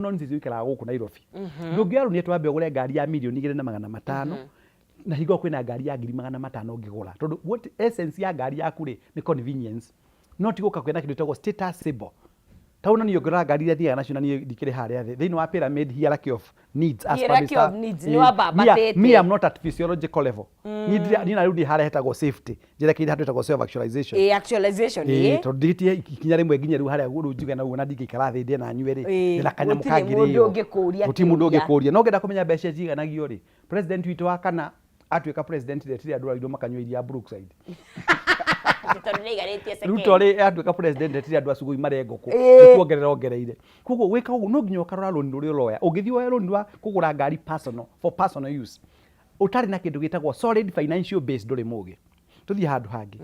Nonsense ũikaraga gũkũ Nairobi. Ndũngĩoya rũni atĩ wambe ũgũre ngari ya 2,500,000 na hingo ĩyo kwĩna ngari ya 500,000 ũngĩgũra. Tondũ what essence ya ngari yaku rĩ nĩ convenience. No ti gũka kwĩna kĩndũ gĩtagwo status symbol. Ta rĩu niĩ ũngĩrora ngari iria thiaga nacio na niĩ ndikĩrĩ harĩa thĩ thĩinĩ wa pyramid hierarchy of needs as per Hierarchy Mr. of needs, Ĩĩ, nĩ wambambatĩte. me I'm not at physiological level. Niĩ ndirĩ- niĩ na rĩu ndĩ harĩa hetagwo safety. Njerekeire handũ hetagwo self actualization. Ĩĩ, actualization, Ĩĩ, ĩĩ. tondũ ndigĩtie ikinya rĩmwe nginya rĩu harĩa rĩu njuge na ũguo na ndingĩikara thĩ ndĩe na nyue rĩ, Ĩĩ, ndĩna kanyamũ gũtirĩ mũndũ kangĩrĩo. ũngĩkũria Gũtirĩ mũndũ kĩũria. ũngĩkũria. No ngĩenda kũmenya mbeca ciiganagio rĩ, president witũ wa kana atuĩka president rĩ, andũ arirwo makanyua iria Brookside. Atĩ tondũ nĩaiganĩtie second. Ruto rĩ atuĩka president retire andũ acugui marĩe ngũkũ. Ĩĩ. Nĩ kuongerera ongereire. Koguo gwĩka ũguo no nginya ũkarora rũni rũrĩa ũroya. Ũngĩthiĩ woe rũni rwa kũgũra ngari personal, for personal use, ũtarĩ na kĩndũ gĩtagwo solid financial base ndũrĩ mũgĩ. Tũthiĩ handũ hangĩ.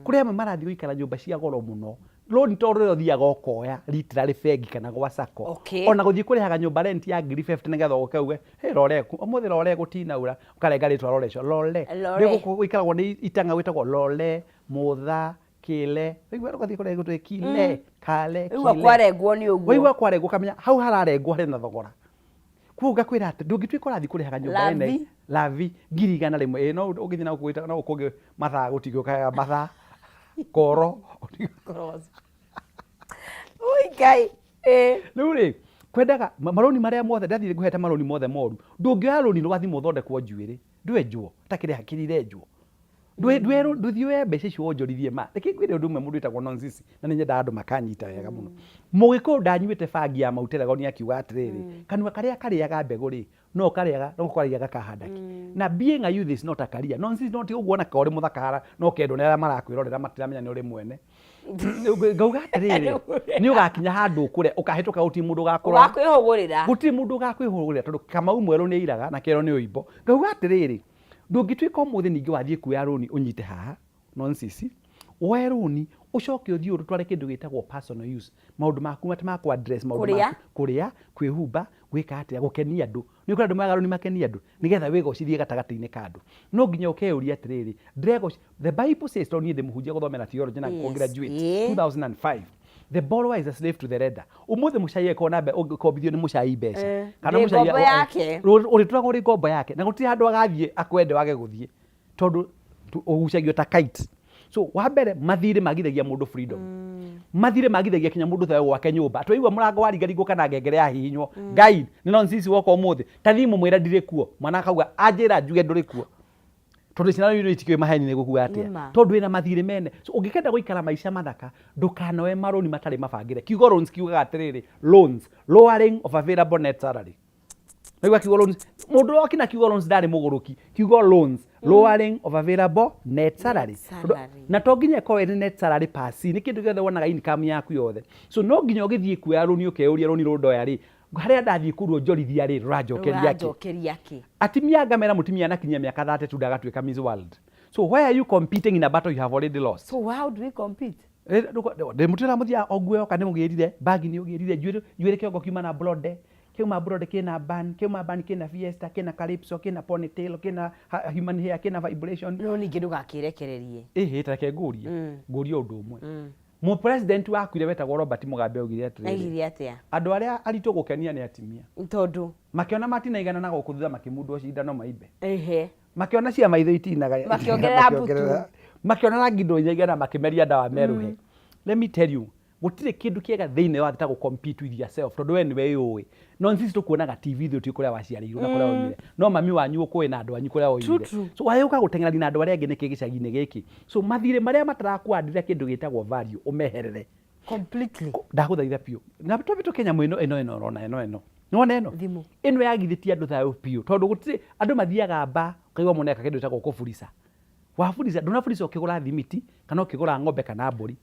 Kũrĩ amwe marathiĩ gũikara nyũmba cia goro mũno. Rũni to rũrĩa ũthiaga ũkoya literally bengi kana gwa sacco. Ona gũthiĩ kũrĩhaga nyũmba rent ya 50,000 nĩgetha ũke uge, hey, Lore, ũmũthĩ Lore gũtinaura, ũkarenga rĩtwa Lore ũcio. Lore. Lore. Rĩu gũkũ gũikaragwo nĩ itang'a gwĩtagwo Lore, Mũtha, Kĩle. Waigua ũgathiĩ kũrĩa gũtwĩ Kile, Kale, Waigua Kile. kwarengwo nĩ ũguo. Waigua kwarengwo ũkamenya hau hararengwo harĩ na thogora. Koguo ngakwĩra atĩ ndũngĩtuĩka ũrathiĩ kũrĩhaga nyũmba ĩna Lavi. lavi 100,000. Ĩĩ no ũngĩthiĩ na gũkũ no gũkũ ũngĩ mathaa gũtigĩũkaga mathaa koro. Cross. Ui Ngai. Ĩĩ. Rĩu rĩ kwendaga marũni marĩa mothe ndathire ngũhete marũni mothe moru. Ndũngĩoya rũni rwa thimũ ũthondekwo njuĩrĩ. Ndwenjwo ta kĩrĩa hakiri irenjwo. Ndũthiĩ woe mbeca icio wonjorithie ma. Reke ngwĩre ũndũ ũmwe mũndũ wĩtagwo nonsense na nĩ nyendaga andũ makanyita wega mũno. Mũgĩkũyũ ndanyuĩte bangi ya Mount Elgon akiuga atĩrĩrĩ, kanua karĩa karĩaga mbegũ rĩ, no karĩaga no karĩaga gakahanda kĩ. Na being a youth is not a career. Nonsense no ti ũguo ona ũrĩ mũthaka hara no kendwo nĩ arĩa marakwĩrorera matiramenya nĩ ũrĩ mwene. Ngauga atĩrĩrĩ, nĩ ũgakinya handũ ũkũre ũkahĩtũka gũtirĩ mũndũ ũgakũrora. Ũgakwĩhũgũrĩra. Gũtirĩ mũndũ ũgakwĩhũgũrĩra tondũ Kamau mwerũ nĩ airaga na kĩero nĩ ũimbo. Ngauga atĩrĩrĩ, ndũngĩtuĩka ũmũthĩ ningĩ wathiĩ kuoya rũni ũnyite haha nonsense, woe rũni ũcoke ũthiĩ ũrũtware kĩndũ gĩtagwo personal use, maũndũ maku atĩ ma kũ address maũndũ Kũrĩa. maku, kũrĩa, kwĩhumba, gwĩka atĩa, gũkenia andũ. Nĩ ũkũrĩ andũ moyaga rũni makenie andũ nĩgetha wĩgocithie gatagatĩ-inĩ ka andũ. No nginya ũkeyũria atĩrĩrĩ, ndĩregoci, the Bible says, tondũ niĩ ndĩ mũhunjia gũthomera theology na graduate 2005, the borrower is a slave to the lender. Ũmũthĩ mũcai angĩkorwo na ũngĩkombithio nĩ mũcai mbeca, kana Ndĩ mũcai ngombo yake. Ũrĩtũraga ũrĩ ngombo yake na gũtirĩ handũ agathiĩ akwende wage gũthiĩ tondũ ũgucagio ta kite. So wa mbere mathirĩ magithagia mũndũ freedom. Mathirĩ magithagia kinya mũndũ thayũ gwake nyũmba. Twaigua mũrango waringaringwo kana ngengere yahihinywo, Ngai nĩ nonsense woka ũmũthĩ. Ta thiĩ mũmwĩre ndirĩ kuo. Mwana akauga anjĩra njuge ndũrĩ kuo. Tondũ ciana rĩu itikĩũĩ maheni nĩ gũkuga atĩa. Nĩma. Tondũ wĩna mathirĩ mene. So ũngĩkenda gũikara maica mathaka, ndũkanoe marũni matarĩ mabangĩre. Kiugo loans kiugaga atĩrĩrĩ, loans, lowering of available net salary. Naigua kiugo loans, mũndũ ũrĩa wakina kiugo loans ndarĩ mũgũrũki. Kiugo loans, lowering of available net salary. Net salary. Na to nginya ĩkorwo ĩrĩ net salary per se, nĩ kĩndũ gĩothe wonaga income yaku yothe. So no nginya ũgĩthiĩ kuoya rũni ũkeyũria rũni rũrũ ndoya rĩ, harĩa ndathiĩ kũruonjorithia rĩ, rũranjokeria kĩ? Rũranjokeria kĩ? Atimia ngamera mũtumia anakinyia mĩaka 32 ndagatuĩka Miss World. So why are you competing in a battle you have already lost? So how do we compete? Ndĩmũtwĩra mũthia o nguo yoka nĩ mũgĩrire, bagi nĩ ũgĩrire, njuĩrĩ njuĩrĩ kĩongo kiuma na blonde, kiuma blonde kĩna bun, kiuma bun kĩna fiesta, kĩna calypso, kĩna ponytail, kĩna human hair, kĩna vibration. No ningĩ ndũgakĩrekererie. Ĩhĩ, ta reke ngũrie, ngũrie ũndũ ũmwe. Mũ president wakuire wetagwo Robert Mugabe augire atĩrĩrĩ, Augire atĩa? Andũ arĩa aritũ gũkenia nĩ atimia. Tondũ? Makĩona matinaigana na gũkũ thutha makĩmundwo cindano maimbe. Ehe. Makĩona cia maitho itinaga. Makĩongerera mbutu. Makĩona rangi ndũinyaigana makĩmeria ndawa merũhe. Let me tell you, gũtirĩ kĩndũ kĩega thĩinĩ wa thĩ ta gũ compete with yourself tondũ we nĩwe wĩyũĩ. No sisi tũkuonaga TV ithuĩ tũtiũĩ kũrĩa waciarĩirwo na kũrĩa waumire. No mami wanyu ũkũĩ na andũ anyu kũrĩa waumire. True, true. So wagĩũka gũteng'erania na andũ arĩa angĩ nĩkĩ gĩcagi-inĩ gĩkĩ? So mathirĩ marĩa matarakwandĩra kĩndũ gĩtagwo value ũmeherere. Completely. Ndagũthaitha biũ. Na twambe tũke nyamũ ĩno ĩno ĩno ũrona ĩno ĩno. Nĩwona ĩno? Thimũ. Ĩno yagithĩtie andũ thayũ biũ tondũ gũtirĩ andũ mathiaga mba ũkaigua mũndũ eka kĩndũ gĩtagwo kũburica. Waburica, ndũnaburica ũkĩgũra thimiti kana ũkĩgũra ng'ombe kana mbũri.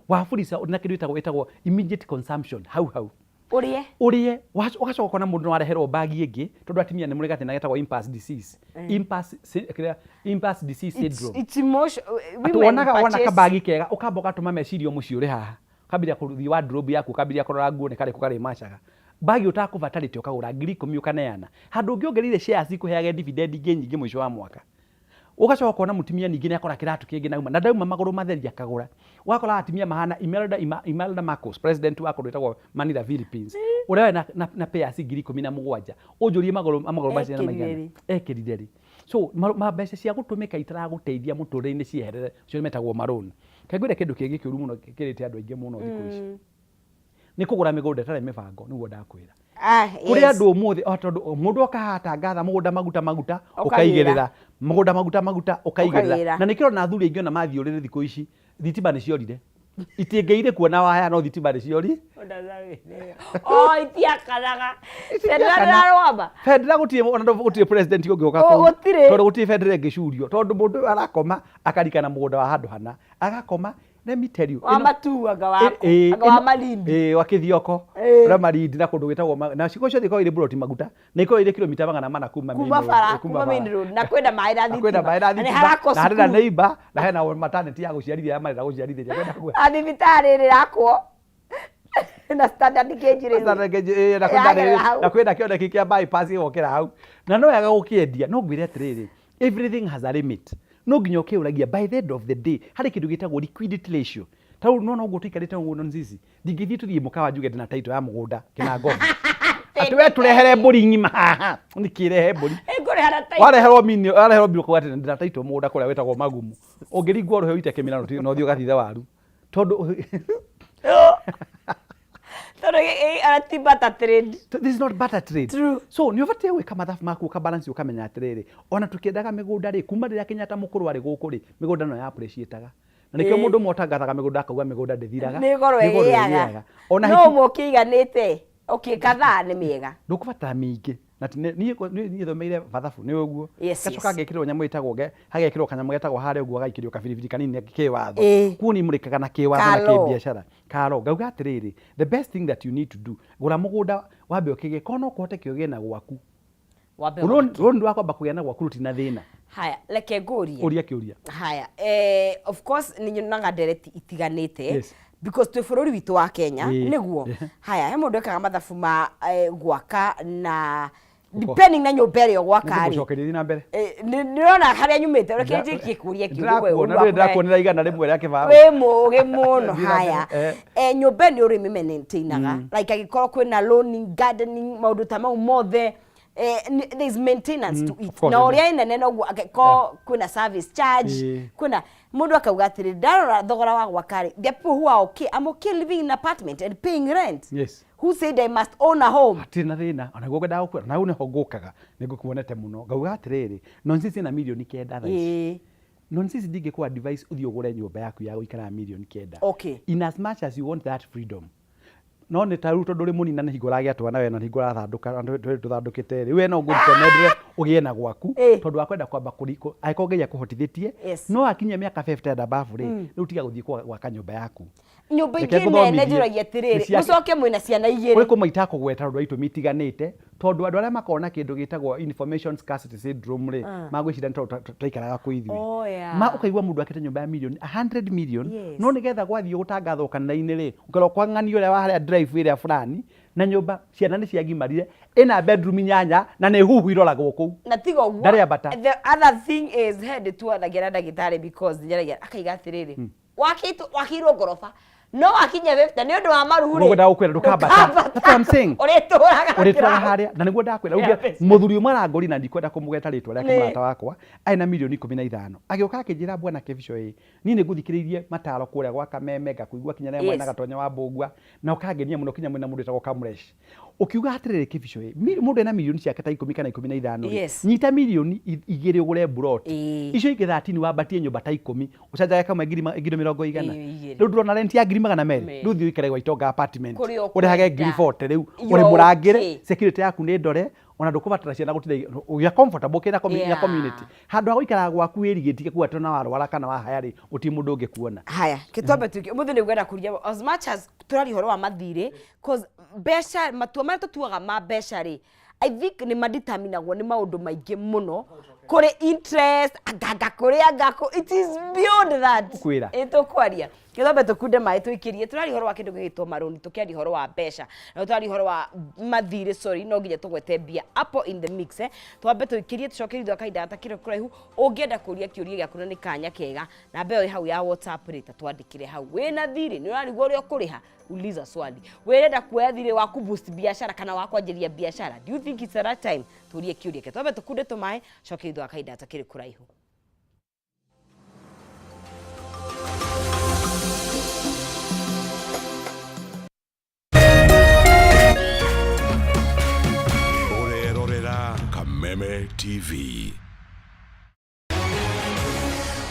Waburica na kĩndũ gĩtagwo immediate consumption hau hau. Ũrĩe. Ũrĩe, ũgacoka ũkona mũndũ no areherwo bagi ĩngĩ tondũ atumia nĩ mũrĩ gathĩna getagwo impulse disease. Impulse kĩrĩa, impulse disease It's, syndrome. it's emotion. Atĩ Women wonaga wona purchase. kabagi kega ũkamba ũgatũma meciria mũciĩ ũrĩ haha. Ũkambĩrĩria kũthiĩ wardrobe yaku ũkambĩrĩria kũrora nguo nĩ karĩkũ karĩ macaga. Bagi ũtakũbatarĩte ũkagũra 10,000 ũkaneana. Handũ ũngĩongereire shares ikũheage dividend ingĩ nyingĩ mũico wa mwaka. Ũgacoka ũkona mũtumia ningĩ nĩ akora kĩratũ kĩngĩ nauma na ndauma magũrũ matheri akagũra. Ũgakora atumia mahana Imelda, Imelda Marcos, president wa kũndũ gwĩtagwo Manila, Philippines, ũrĩa warĩ na pairs 17,000. Ũnjũrie magũrũ macio nĩ maigana. Ekĩrire rĩ? Ekĩrire rĩ? So ma mbeca cia gũtũmĩka itaragũteithia mũtũrĩre-inĩ cieherere, icio metagwo marũni. Reke ngwĩre kĩndũ kĩngĩ kĩũru mũno kĩrĩte andũ aingĩ mũno thikũ ici. Nĩ kũgũra mĩgũnda ĩtarĩ mĩbango, nĩguo ndakwĩra. Kũrĩ andũ ũmũthĩ, o tondũ mũndũ oka haha atangatha mũgũnda maguta maguta, ũkaigĩrĩra. Mũgũnda maguta maguta, ũkaigĩrĩra. Ũkagĩra. Na nĩkĩo ũrona athuri aingĩ ona mathiĩ ũrĩrĩ thikũ ici, thitima nĩ ciorire. Itingĩire kuona waya no thitima nĩ ciori. Oh, itiakanaga. Bendera ndĩrarũgama. Bendera gũtirĩ ona gũtirĩ president ũngĩũka Oh, kũu. gũtirĩ. Tondũ gũtirĩ bendera ĩngĩcurio. Tondũ mũndũ ũyũ arakoma akarikana mũgũnda wa handũ hana. Agakoma, let me tell you. Wa Matuu anga wa kũ? Anga wa Malindi. Wa Kithioko. Ũrĩa Malindi na kũndũ gwĩtagwo na cigo ciothe ikoragwo irĩ mburoti maguta. Na ikoragwo irĩ kilomita 400 kuma main Kuma road. bara, Kuma kuma main bara. road. Na kwĩna maĩ na Na kwĩna thitima. maĩ na Na nĩ thitima. harakwo Na harĩ na cukuru. neighbor, na hena maternity ya gũciarithia arĩa marenda gũciarithĩria. Kwĩna kuo. Na thibitarĩ ĩrĩ yakwo. Na standard gauge rĩu. Standard gauge, na kwĩna Yagera rĩrĩ, hau. na kwĩna kĩoneki kĩa bypass gĩgokĩra hau. Na no wega gũkĩendia, no ngwĩre atĩrĩrĩ, everything has a limit. No nginya ũkĩũragia by the end of the day, harĩ kĩndũ gĩtagwo liquidity ratio. Ta rĩu nĩwona ũguo tũikarĩte ũguo Nonzizi, ndingĩthiĩ tũthiĩ mũkawa njuge ndĩna title ya mũgũnda Kĩnangobu. Atĩ we tũrehere mbũri ng'ima haha, nĩkĩ rehe mbũri? Ĩngũrĩha na title. Wareherwo mini, wareherwo mbirũ ũkauga atĩ ndĩna title mũgũnda kũrĩa wĩtagwo Magumu. Ũngĩringwo rũhĩ ũite kĩmira na ũthiĩ ũgathithe waru. Tondũ Tondũ ona ti barter trade. This is not barter trade. True. So nĩ ũbatiĩ gwĩka mathabu maku ũka balance ũkamenya atĩrĩrĩ, ona tũkĩendaga mĩgũnda rĩ, kuma rĩrĩa Kenyatta mũkũrũ arĩ gũkũ rĩ, mĩgũnda no ya appreciate-aga. Na nĩkĩo mũndũ ũmwe ũtangathaga mĩgũnda akauga mĩgũnda ndĩthiraga. Nĩ goro Nĩ goro ĩgĩaga. ĩgĩaga. Ona No hiki ũmwe ũkĩiganĩte, ũkĩkathaa nĩ mĩega. Ndũkũbatara mĩingĩ. Na ti niĩ thomeire mathabu nĩ ũguo. Yes. Gacoka ngekĩrwo nyamũ ĩtagwo hagekĩrwo kanyamũ getagwo harĩa ũguo gaikĩrio kabiribiri kanini kĩwatho. Kuo niĩ mũrĩkaga na kĩwatho na Kalo. kĩbiacara. Karo. Ngauga atĩrĩrĩ, the best thing that you need to do, gũra mũgũnda wambe ũkĩgĩe, korwo no kũhoteke ũgĩe na gwaku. Wambe Rũni wake. rũni rwa kwamba kũgĩa na gwaku rũtirĩ na thĩna. Haya, reke ngũrie. Ũria kĩũria. Haya, of course nĩ nyonaga ndereti itiganĩte. Because twĩ bũrũri witũ wa Kenya, nĩguo. Haya, he mũndũ ekaga mathabu ma gwaka na depending na nyũmba ĩrĩa ũgwaka rĩ. Nĩngũgũcokeria thiĩ na mbere. Nĩndĩrona harĩa nyumĩte, reke njĩkie kũria kĩũria we Ndĩrakuona, ũndũ ndũrĩ waku ndĩrakuonera 100 rĩa kĩbaũ. Wĩ mũgĩ mũno. Thiĩ na mbere, Haya. Nyũmba ĩno ũrĩmi maintainaga. Like angĩkorwo kwĩna loaning, gardening, maũndũ ta mau mothe, there is maintenance to it. Of course, Na yeah. ũrĩa ĩnene noguo angĩkorwo kwĩna service charge, kwĩna mũndũ akauga atĩrĩ, ndarora thogora wa gwaka rĩ, there are people who are okay, I'm okay living in an apartment and paying rent. Who said I must own a home? Hatirĩ na thĩna, ona guo ngwendaga gũkwĩra, na hau nĩho ngũkaga, nĩ ngũkuonete mũno. Ngauga atĩrĩrĩ, Nonsizi ĩna 9,000,000 thaa ici. Nonsizi ndingĩkũ advise ũthiĩ ũgũre nyũmba yaku ya gũikara ya 9,000,000. In as much as you want that freedom. No nĩ ta rĩu tondũ ũrĩ mũnini na nĩ hingo ũragĩa twana we na nĩ hingo ũrathandũka, na twĩrĩ tũthandũkĩte rĩ, we no ngũ recommend ũgĩe na gwaku, tondũ wa kwenda kwamba angĩkorwo Ngai akũhotithĩtie, no akinyia mĩaka 50 and above rĩ, rĩu tiga gũthiĩ gwaka nyũmba yaku. Nyũmba Reke ingĩ nene ngũthomithie. njũragia atĩrĩrĩ, Nĩ cia- mũcoke mwĩna ciana igĩrĩ. Kũrĩ kũmwe itakũgweta tondũ wa itũmi itiganĩte, tondũ andũ arĩa makoragwo na kĩndũ gĩtagwo information scarcity syndrome rĩ, magwĩciria nĩ tondũ twaikaraga kwĩ ithuĩ. Oh, yeah. Ma ũkaigua mũndũ akĩte nyũmba ya 100 million, no nĩgetha gwathiĩ gũtangathwo kanitha-inĩ rĩ, ũkerwo kwa ng'ani ũrĩa wa harĩa drive ĩrĩa fulani, na nyũmba ciana nĩ ciagimarire, ĩna bedroom 8 na nĩ huhu iroragwo kũu. Na tiga ũguo, Ndarĩ ambata. the other thing is, he ndĩtuanagia na ndagĩtarĩ because njaragia akaiga atĩrĩrĩ, wakĩirwo ngoroba no wakinya 50 nĩ ũndũ wa maruhu rĩ, Nĩguo ndagũkwĩra ndũkambata. ndũkambata. That's what I'm saying. Ũrĩtũraga Ũrĩtũraga harĩa na nĩguo ndakwĩra. Yeah, Rĩu basement. mũthuri ũmwe arangũri na ndikwenda kũmũgweta rĩtwa rĩake Nĩ. mũrata wakwa arĩ na 15,000,000 agĩũka akĩnjĩra bwana Kĩbico ĩ niĩ nĩ ngũthikĩrĩirie mataro kũrĩa gwa Kameme ngakũigua kinya rĩrĩa mwena Gatonya wa Mbũgua na ũkangenia mũno kinya mwena mũndũ wĩtagwo Kamresh ũkiuga atĩrĩrĩ Kĩbico ĩ mũndũ ena mirioni ciake ta 10 kana 15 rĩ, nyita 2 million ũgũre mburoti icio ingĩ 13 wambatie nyũmba ta 10 ũcanjage kamwe ngiri mĩrongo igana. Igĩrĩ. Rĩu ndũrona rent ya 200,000. Merĩ. Rĩu thiĩ ũikare gwa Itonga apartment Kũrĩa ũrĩhage ũkwenda. 40,000 rĩu You're ũrĩ mũrangĩre okay. security yaku nĩ ndore ona ndũkũbatara ciana gũtinda you are comfortable kĩna community handũ ha gũikara gwaku wĩrigĩtie kuga atĩ ona warwara kana wahaya rĩ gũtirĩ mũndũ ũngĩkuona. Haya, kĩtwambe tuĩke ũmũthĩ nĩ ngwenda kũria as much as tũraria ũhoro wa mathirĩ, cause mbeca, matua marĩa tũtuaga ma mbeca rĩ, I think nĩ madeterminagwo nĩ maũndũ maingĩ mũno, kũrĩ interest, anganga kũrĩ anga kũ, it is beyond that. Ngũkwĩra. Ĩ tũkwaria. Gĩthombe tũkunde maĩ tũikĩrie. Tũraria ũhoro wa kĩndũ gĩgĩtwo marũni, tũkĩaria ũhoro wa mbeca, na tũraria ũhoro wa mathirĩ, sorry, no nginya tũgwete mbia apo in the mix, eh. Twambe tũikĩrie, tũcoke thutha wa kahinda gatakĩrĩ kũraihu. Ũngĩenda kũria kĩũria gĩaku na nĩ kanya kega, namba ĩyo ĩ hau ya WhatsApp rĩ, ta twandĩkĩre hau. Wĩna thirĩ, nĩ ũrarigwo ũrĩa ũkũrĩha, uliza swali. Wĩrenda kuoya thirĩ wa ku boost biashara kana wa kwanjĩrĩria biashara, do you think it's the right time? Tũrie kĩũria kĩo. Twambe tũkunde tũmaĩ, coke thutha wa kahinda gatakĩrĩ kũraihu. Ũrerorera Kameme TV.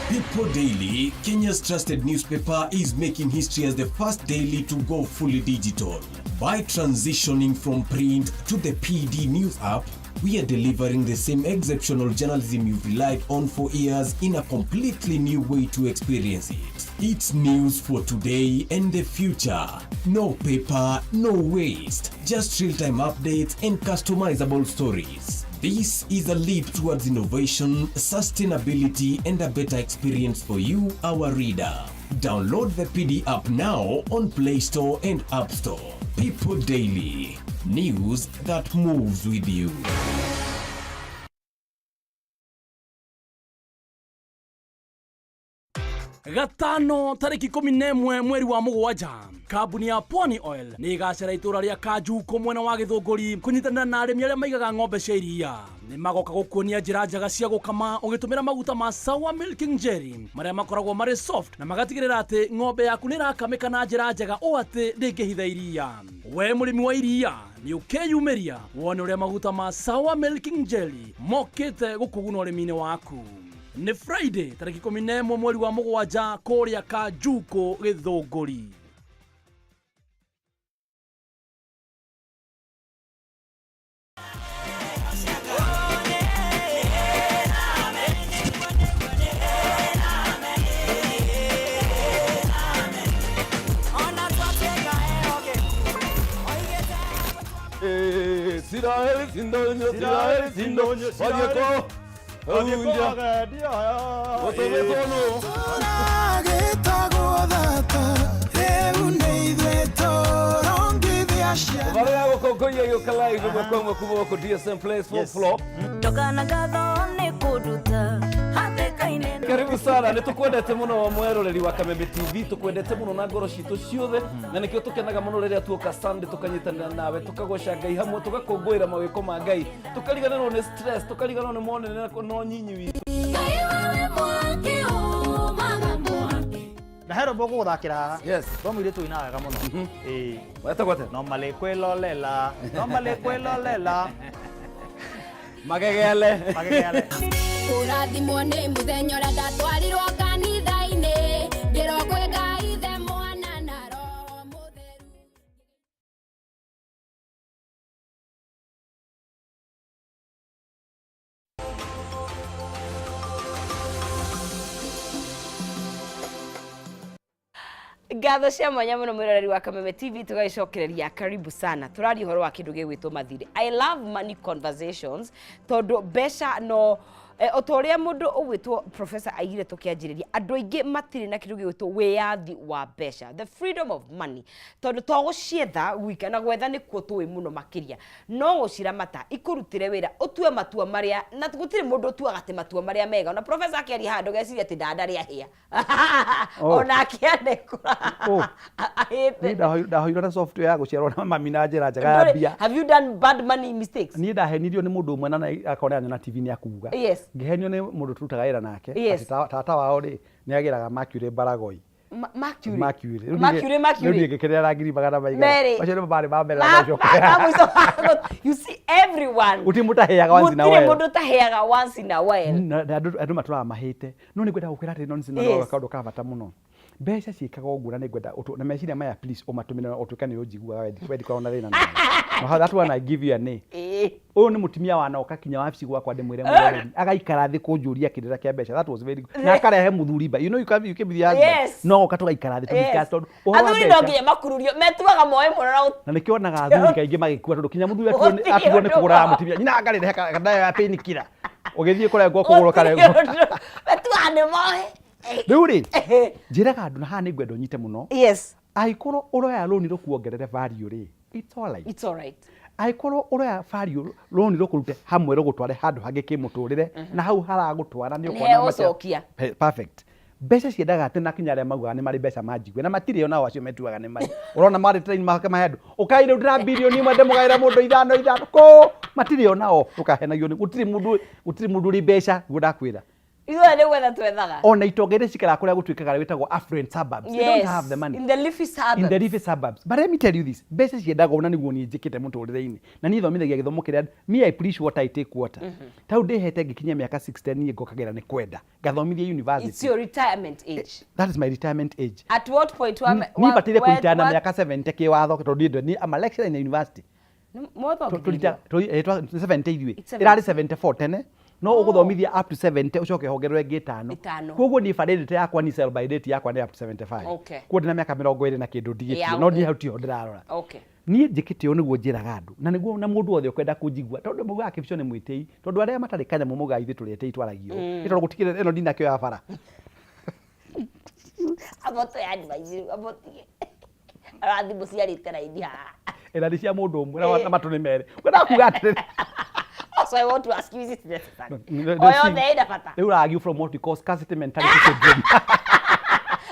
People Daily, Kenya's trusted newspaper, is making history as the first daily to go fully digital. By transitioning from print to the PD News app, we are delivering the same exceptional journalism you've relied on for years in a completely new way to experience it. It's news for today and the future. No paper, no waste. Just real-time updates and customizable stories. This is a leap towards innovation, sustainability, and a better experience for you, our reader. Download the PD app now on Play Store and App Store. People Daily, news that moves with you. Gatano tarĩki 11 mweri wa mũgwanja, kambuni ya Pwani Oil nĩ ĩgacera itũra rĩa Kanjuko mwena wa Gĩthũngũri kũnyitanĩra na arĩmi arĩa maigaga ng'ombe cia iria. Nĩ magoka gũkuonia njĩra njega cia gũkama ũgĩtũmĩra maguta ma Sawa Milking Jelly marĩa makoragwo marĩ soft na magatigĩrĩra atĩ ng'ombe yaku nĩ ĩrakamĩka na njĩra njega ũũ atĩ ndĩngĩhitha iria. We mũrĩmi wa iria nĩ ũkeyumĩria wone ũrĩa maguta ma Sawa Milking Jelly mokĩte gũkũguna ũrĩmi-inĩ waku. Nĩ Friday tarĩki 11 mweri wa mũgwanja kũrĩa Kanjuko Gĩthũngũri. Siraeli sindonyo, Siraeli sindonyo, Wadieko, Hunja, Gũtũgĩtwo. Tũragĩtagwo thata rĩu nĩ ithuĩ tũrongithia ciana. Barĩa gũkũngũiya gĩũka live ĩmwe kwa ĩmwe kuma gũkũ DSM Place fourth floor. Ndokana ngatho nĩ kũnduta hatĩka-inĩ. Karibu sana, nĩ tũkwendete mũno mweroreri wa Kameme TV, tũkwendete mũno na ngoro citũ ciothe, na nĩkĩo tũkenaga mũno rĩrĩa tuoka Sunday tũkanyitanĩra nawe, tũkagoca Ngai hamwe, tũgakũngũĩra mawĩko ma Ngai, tũkariganĩrwo nĩ stress, tũkariganĩrwo nĩ monene na ũnyinyi witũ. Ngai wewe mwaki umaga mwaki. Na he rwĩmbo ngũgũthakĩra haha. Yes. Rwa mũirĩtu ũinaga wega mũno. Ĩĩ. Wetagwo atĩa? Normally kwĩlolela, normally kwĩlolela. Magegele. Magegele. Kũrathimwo nĩ mũthenya ũrĩa ndatwarirwo kanitha-inĩ, ngĩrwo kwĩ Ngai Ithe, Mwana na Roho Mũtheru. Ngatho cia mwanya mũno mwĩroreri wa Kameme TV, tũgagĩcokereria karibu sana. Tũraria ũhoro wa kĩndũ gĩgwĩtwo mathirĩ. I love money conversations tondũ mbeca no o ta ũrĩa mũndũ ũgwĩtwo professor aigire tũkĩanjĩrĩria, andũ aingĩ matirĩ na kĩndũ gĩgwĩtwo wĩyathi wa mbeca, the freedom of money, tondũ to gũcietha gwika, na gwetha nĩkuo tũĩ mũno makĩria, no gũciramata ikũrutĩre wĩra, ũtue matua marĩa, na gũtirĩ mũndũ ũtuaga atĩ matua marĩa mega. Ona professor akĩaria haha ndũgecirie atĩ ndanda rĩahĩa. Ona anekora Oh. ahĩte. Niĩ ndahoirwo na software ya gũciarwo na mami na njĩra njega ya mbia. Have you done bad money mistakes? Niĩ ndahenirio nĩ mũndũ ũmwe na akorwo nĩ anyona TV nĩ akuga. Ngĩhenio nĩ mũndũ tũrutaga wĩra nake atĩ tata wao rĩ nĩ agĩraga Mercury Baragoi. Mercury. Mercury. Rĩu niĩ Mercury, Mercury. Rĩu niĩ ngĩkĩrĩra ngiri magana maigana. Merĩ. Macio nĩmo marĩ ma mbere na Ma- mũico. ma- mũico you see everyone. Gũtirĩ mũndũ ũtaheaga once in a Gũtirĩ while. mũndũ ũtaheaga once in a while. Na andũ matũraga mahĩte, no nĩ ngwenda gũkwĩra atĩ nonsense, no kaũndũ ka bata mũno, mbeca ciĩkaga ũguo, na nĩ ngwenda na meciria maya, please ũmatũmĩre na ũtuĩke nĩ ũnjiguaga, we ndikoragwo na thĩna nawe. No that one I give you an A. Ũyũ nĩ mũtumia wanoka kinya wabici gwakwa ndĩmwĩre mwĩroreri, agaikara thĩ kũnjũria kĩrĩra kĩa mbeca. That was very good. Na akarehe mũthuri ba, you know you can, you can be the husband. No oka tũgaikara thĩ tũ discuss tondũ ũhoro wa Athuri no mbeca nginya makururio, metuaga moĩ mũno na na nĩkĩo wonaga athuri kaingĩ magĩkua, tondũ kinya mũthuri atuo Gũtirĩ atuo nĩ ũndũ kũgũraga wao. mũtumia nyina angarĩrehe kandayo ya painkiller, ũgĩthiĩ kũrengwo kũgũrũ karengwo. Gũtirĩ ũndũ. Metuaga nĩ moĩ. Rĩu rĩ, njĩraga andũ na haha nĩ ngwenda ũnyite mũno. Yes. Angĩkorwo ũroya rũni rũkuongerere value rĩ, it's all right. It's all right. Angĩkorwo ũroya value rũni rũkũrute hamwe rũgũtware handũ hangĩ kĩmũtũrĩre na hau haragũtwara nĩ ũkona Nĩ macia- ũcokia. Perfect. Mbeca ciendaga atĩ na kinya arĩa maugaga nĩ marĩ mbeca manjigue na matirĩ onao acio metuaga nĩ marĩ. Ũrona marĩ train makamahe andũ. Ũkai rĩu ndĩra bilioni ĩmwe ndĩmũgaĩre mũndũ ithano ithano kũ matirĩ onao ndũkahenagio nĩ gũtirĩ mũndũ gũtirĩ mũndũ ũrĩ mbeca guo ndakwĩra. Ithuothe nĩ gwetha twethaga. Ona itonga iria cikaraga kũrĩa gũtuĩkaga gwĩtagwo affluent suburbs. They don't have the money. In the leafy suburbs. In the leafy suburbs. But let me tell you this, mbeca ciendagwo na nĩguo niĩ njĩkĩte mũtũrĩre-inĩ. Na niĩ thomithagia gĩthomo kĩrĩa me I preach what I take water. Ta rĩu ndĩhete ngĩkinyia mĩaka 60 niĩ ngokagĩra nĩ kwenda. Ngathomithia university. It's your retirement age. That is my retirement age. At what point wa Niĩ bataire kũritaya na mĩaka 70 kĩwatho tondũ niĩ ndĩ- I'm a lecturer in the university. Mwathomithĩirio? 70 ithuĩ It's 70. Ĩrarĩ 74 tene no ũgũthomithia up to 70 ũcoke hongererwo ĩngĩ ĩtano. Ĩtano. Koguo niĩ validity yakwa ni sell by date yakwa nĩ up to 75. Koguo ndĩna mĩaka 20 na kĩndũ ndigĩtie no niĩ hau tiho ndĩrarora. Niĩ njĩkĩte ũũ nĩguo njĩraga andũ na nĩguo na mũndũ wothe ũkwenda kũnjigua tondũ maugaga kĩbico nĩ mwĩtĩi tondũ arĩa matarĩ kanyamũ maugaga ithuĩ tũrĩ etĩi twaragia ũũ. Nĩ tondũ gũtikĩrĩ ĩno ndinakĩoya bara. Amba ũtũhe advice rĩu, amba ũtige. Ara thimũ ciarĩte raini haha. Ĩna nĩ cia mũndũ ũmwe na matũ nĩ merĩ. Ngwendaga kuga atĩrĩrĩ. Also, I want to ask you, is it necessary? No, O yothe ĩna bata. Rĩu ũra-argue from what we call scarcity mentality syndrome.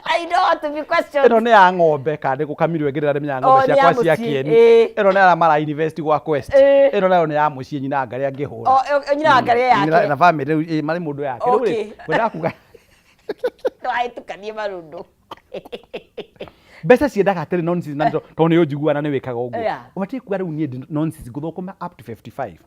I don't want to be questioned. Ĩno nĩ ya ng'ombe kana nĩ gũkamirwo ĩngĩ ndĩramenya Oh, ng'ombe nĩ ya ciakwa cia mũciĩ, kĩeni. ĩĩ. Ĩno nĩ arĩa mara invest gwa Quest. Ĩĩ. Ĩno nayo nĩ ya mũciĩ nyina ngarĩ angĩhũra. O, nyina wa ngarĩ yake. Na family rĩu ĩĩ, marĩ mũndũ yake. Rĩu rĩ, Okay. ngwendaga kuga Ndũgagĩtukanie marũndũ. Mbeca ciendaga atĩrĩ nonsense na tondũ nĩ ũnjiguaga na nĩ wĩkaga ũguo. Ũbatiĩ kuga rĩu niĩ ndĩ nonsense ngũthũkũma up to 55.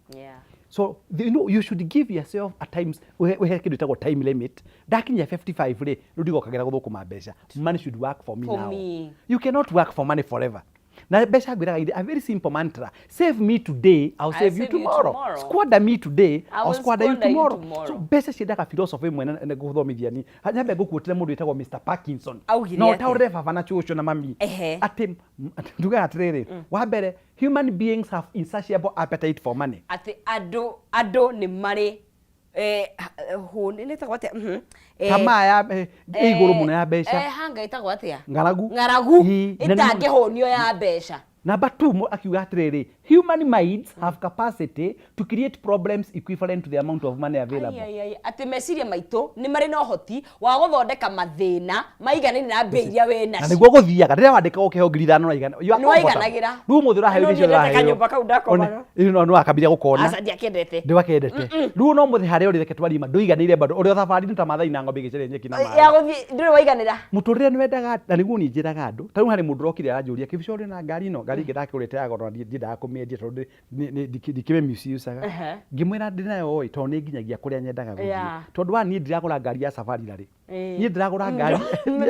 So you know, you should give yourself at times uhe uhe kindu gitagwo time limit. Ndakinyia 55 ri riu ndigokagĩra gũthũkũma mbeca. Money should work for me For now. me. You cannot work for money forever. Na mbeca ngwĩraga ithe, a very simple mantra. Save me today, I'll save you save you tomorrow. tomorrow. Squander me today, I I'll will squander you squander you tomorrow. tomorrow. So mbeca ciendaga philosophy ĩmwe na ngũthomithia ni. Nyambe ngũkuotire mũndũ wĩtagwo Mr. Parkinson. Augire Na atĩa? ũtaũrĩre baba na cũcũ na mami. Atĩ ndugaga atĩrĩrĩ, wa mbere, human beings have insatiable appetite for money. Atĩ andũ andũ nĩ marĩ hũni nĩ ĩtagwo atĩa? Tamaa ya ĩ igũrũ mũno ya mbeca. Hanga ĩtagwo atĩa? Ng'aragu. Ng'aragu Ĩ, na nĩ- ĩtangĩhũnio ya mbeca. Number two, akiuga atĩrĩrĩ, human minds have capacity to create problems equivalent to the amount of money available. Ai, ai, ai, atĩ meciria maitũ nĩ marĩ na ũhoti wa gũthondeka mathĩna maiganaine na mbia iria wĩ Na nacio. nĩguo gũthiaga rĩrĩa wandĩka ũkĩheo 5,000 na igana you are Nĩ comfortable. waiganagĩra. Rĩu ũmũthĩ ũraheo No irio icio niĩ ndete ũraheo. kanyũmba kau ndakomaga. Rĩu no wakambire gũkona. Aca ndiakendete. Ndwakendete. Rĩu no mũthĩ harĩa ũrĩ reke twarie ma ndũiganĩire bado ũrĩ o thabarĩ-inĩ ta Maathai na ng'ombe igĩcaria nyeki na maĩ. Ya gũthiĩ ndũrĩ waiganĩra. Mũtũrĩre nĩ wendaga na nĩguo niĩ njĩraga andũ ta rĩu harĩ mũndũ ũrokire aranjũria kĩbica ũrĩ na ngari ĩno ngari ĩngĩ ndakĩgũrĩte ya goro na ndiendaga kũmĩendia tondũ ndikĩmĩ misuse-aga. Ngĩmwĩra ndĩ nayo ĩ tondũ nĩ nginyagia kũrĩa nyendaga gũthiĩ. Tondũ wa niĩ ndiragũra ngari ya safari rarĩ. Niĩ ndiragũra ngari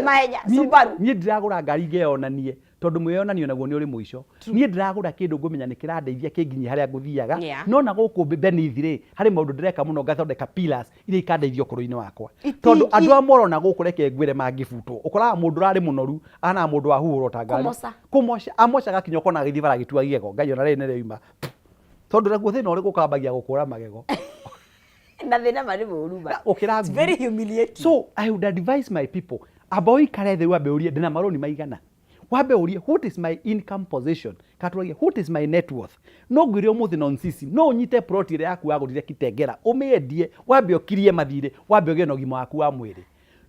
Mahenya, Subaru. Niĩ ndiragũra ngari ngeyonanie tondũ mwĩyonanio naguo nĩ ũrĩ mũico. Niĩ ndĩragũra kĩndũ ngũmenya nĩ kĩrandeithia kĩnginyie harĩa ngũthiaga. No na gũkũ beneath rĩ harĩ maũndũ ndĩreka mũno ngathondeka pillars iria ikandeithia ũkũrũ-inĩ wakwa. Tondũ andũ a morona gũkũ reke ngwĩre mangĩbutwo ũkoraga mũndũ ũrarĩ mũnoru ahanaga mũndũ wahuhũrwo ta ngari. Kũmoca. Kũmoca amocaga kinya ũkona agĩthiĩ bara agĩtua igego Ngai ona rĩrĩ nĩrĩoima. Tondũ naguo thĩna ũrĩkũ ũkambagia gũkũra magego. Na thĩna ma nĩ mũũru ma. Ũkĩra It's very humiliating. So I would advise my people amba ũikare thĩ wambe ũrie ndĩna marũni maigana. Wambe ũrie what is my income position kana tũragia what is my net worth. No ngwĩre ũmũthĩ nonsisi no ũnyite plot ĩrĩa yaku wagũrire Kitengela ũmĩendie wambe ũkirie mathirĩ wambe ũgĩe na ũgima waku wa mwĩrĩ.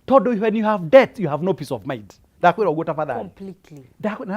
Tondũ when you have debt you have no peace of mind. Ndakwĩra ũguo tafadhali. Completely.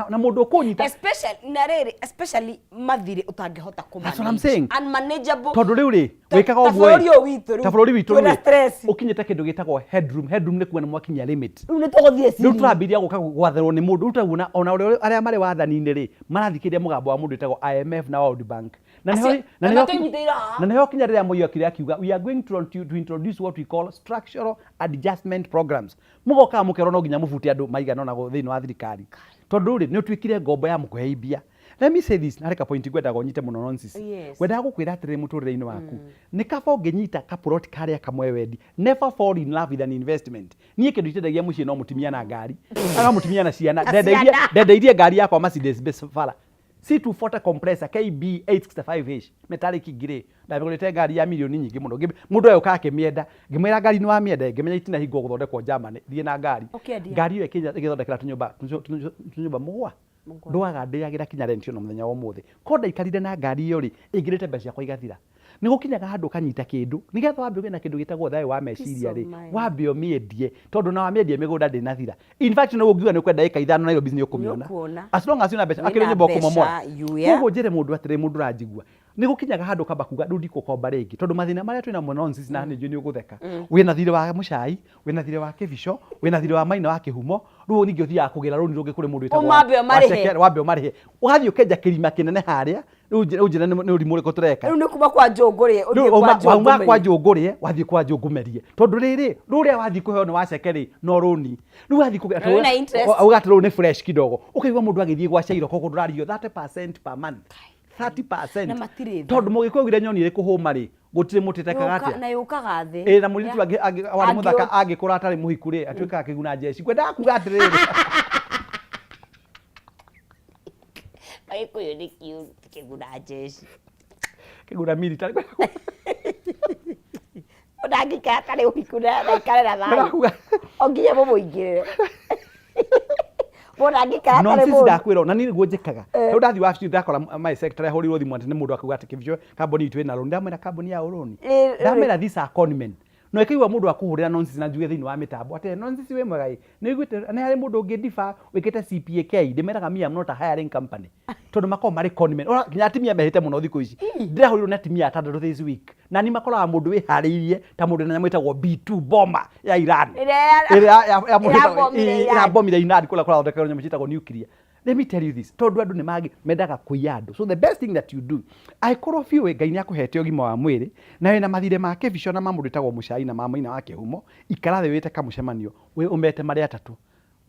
Na mũndũ ũkũnyita Especially na rĩrĩ especially mathirĩ ũtangĩhota kũ That's what I'm saying. Unmanageable. Tondũ rĩu rĩ Ta- wĩkaga ta ũguo ĩ, bũrũri ũyũ witũ rĩu ta bũrũri witũ twĩna rĩ stress. ũkinyĩte kĩndũ gĩtagwo headroom. Headroom nĩ kuona mwakinyia limit. Rĩu nĩ tũgũthiĩ Rĩu ceiling. tũrambĩrĩria gũka gwathĩrwo nĩ mũndũ. Rĩu tũraguona ona ũrĩa arĩa marĩ wathani-inĩ rĩ marathikĩrĩria mũgambo wa mũndũ wĩtagwo IMF na World Bank. Na nĩho Acio- na na nĩho matũnyitĩrĩire haha. na nĩho kinya rĩrĩa Moi okire akiuga we are going to introduce what we call structural adjustment programs. Mũgokaga mũkerwo no nginya mũbute andũ maigana ũna thĩinĩ wa thirikari. Tondũ rĩ nĩ ũtuĩkire ngombo ya mũkũhe mbia. Let me say this, harĩ ka point ngwendaga ũnyite mũno nonsense. Ngwendaga gũkwĩra atĩrĩrĩ mũtũrĩre-inĩ waku. Nĩ kaba ũngĩnyita ka plot karĩa kamwe wendi. Never fall in love with an investment. Niĩ kĩndũ itendagia mũciĩ no mũtumia na ngari. Aga mũtumia na ciana. Na Ndendeirie ciana. ndendeirie ngari yakwa Mercedes Benz bara. C240 compressor KB 865H metallic grey. Ndamĩgũrĩte ngari ya mirioni nyingĩ mũno. Mũndũ agĩũka akĩmĩenda, ngĩmwĩra ngari nĩ wamĩenda, ngĩmenya itinahingwo gũthondekwo Germany, thiĩ na ngari. Ũkĩendia? Ngari ĩyo ĩgĩthondekera tũnyũmba tũnyũmba mũgwa ndwaga ndĩagĩra kinya rent ona mũthenya wa ũmũthĩ. Korwo ndaikarire na ngari ĩyo rĩ, ĩngĩrĩte mbeca ciakwa igathira. Nĩ gũkinyaga handũ ũkanyita kĩndũ, nĩgetha wambe ũgĩe na kĩndũ gĩtagwo thayũ wa meciria rĩ, wambe ũmĩendie, tondũ na wamĩendia mĩgũnda ndĩnathira. In fact no ũngiuga nĩ ũkwenda ĩka ithano Nairobi nĩ ũkũmĩona. Nĩũkuona. As long as wĩna mbeca, Wĩna akĩrĩ nyũmba ũkũmomora. mbeca, you yeah. Koguo njĩre mũndũ atĩrĩ, mũndũ ũranjigua, nĩ gũkinyaga handũ ũkamba kuga rĩu ndikũkomba rĩngĩ, tondũ mathĩna marĩa twĩnamo nonsense na nĩ njũĩ nĩ ũgũtheka. Wĩna thirĩ wa mũcai, wĩna thirĩ wa kĩbico, wĩna thirĩ wa maina wa kĩhumo, rĩu ningĩ ũthiaga kũgĩra rũni rũngĩ kũrĩ mũndũ wĩtagwo Ũmambe ũmarĩhe. Waceke, wambe ũmarĩhe. Ũgathiĩ ũkenja kĩrima kĩnene harĩa, rĩu njĩra nĩ ũrimũ ũrĩkũ tũreka. Rĩu nĩ kuma kwa njũngũrĩe Rĩu ũthiĩ kwa wauma kwa njũngũmerie. njũngũrĩe wathiĩ kwa njũngũmerie tondũ rĩrĩ rũrĩa wathiĩ kũheo nĩ waceke rĩ no rũni rĩu wathiĩ kũgĩa Na rwĩna interest. auga atĩ rũu nĩ fresh kidogo ũkaigua mũndũ agĩthiĩ gwa Cairo koguo ndũrarĩhio 30% per month 30% Na matirĩ tha. tondũ mũgĩkũyũ augire nyoni ĩrĩ kũhũma rĩ gũtirĩ mũtĩ tekaga Yũka- atĩa na yũkaga thĩ. Ĩ na mũirĩtu Yeah. warĩ mũthaka Angĩ- angĩkũra atarĩ mũhiku rĩ atuĩkaga kĩguna njeci kwendaga kuga atĩrĩrĩ Agĩkũyũ nĩ kĩũru kĩguna njeci. Kĩguna military. Mũndũ angĩikara atarĩ ũhiku na aikare na thayũ. Ndĩrakuga. O nginya mũmũingĩrĩre. Mũndũ angĩikara No atarĩ sisi mũndũ. ndakwĩra na niĩ nĩguo njĩkaga. Rĩu ndathiĩ wabici ndakora my secretary ahũrĩirwo thimũ atĩ nĩ mũndũ akauga atĩ kĩbico kambuni itũ ĩna rũni. Ndamwĩra kambuni ya ũrũni. Ndamwĩra these are con men. Na ũkĩigua mũndũ akũhũrĩra nonsense na njuge thĩinĩ wa mĩtambo atĩ nonsense wĩ mwega ĩ nĩ ũiguĩte nĩ harĩ mũndũ ũngĩ ndiba wĩkĩte CPAK ndĩmeraga me am not a hiring company tondũ makoragwo marĩ con men. Ora nginya atumia mehĩte mũno thikũ ici. Ndĩrahũrirwo nĩ atumia atandatũ this week na nĩ makoraga mũndũ wĩharĩirie ta mũndũ na nyamũ ĩtagwo B2 bomber ya Iran. Ĩrĩa Ĩrĩa ya mũndũ ĩtagwo- ĩrabomire Iran. ĩrabomire Iran kũrĩa kũrathondekerwo nyamũ ciĩtagwo nuclear. Let me tell you this, tondũ andũ nĩ mangĩ mendaga kũiya andũ. So the best thing that you do, angĩkorwo biũ Ngai nĩ akũhete ũgima wa mwĩrĩ na wĩna mathirĩ ma kĩbico na ma mũndũ wĩtagwo mũcai na ma maina wa kĩhumo, ikara thĩ wĩte kamũcemanio ũmete marĩ atatũ.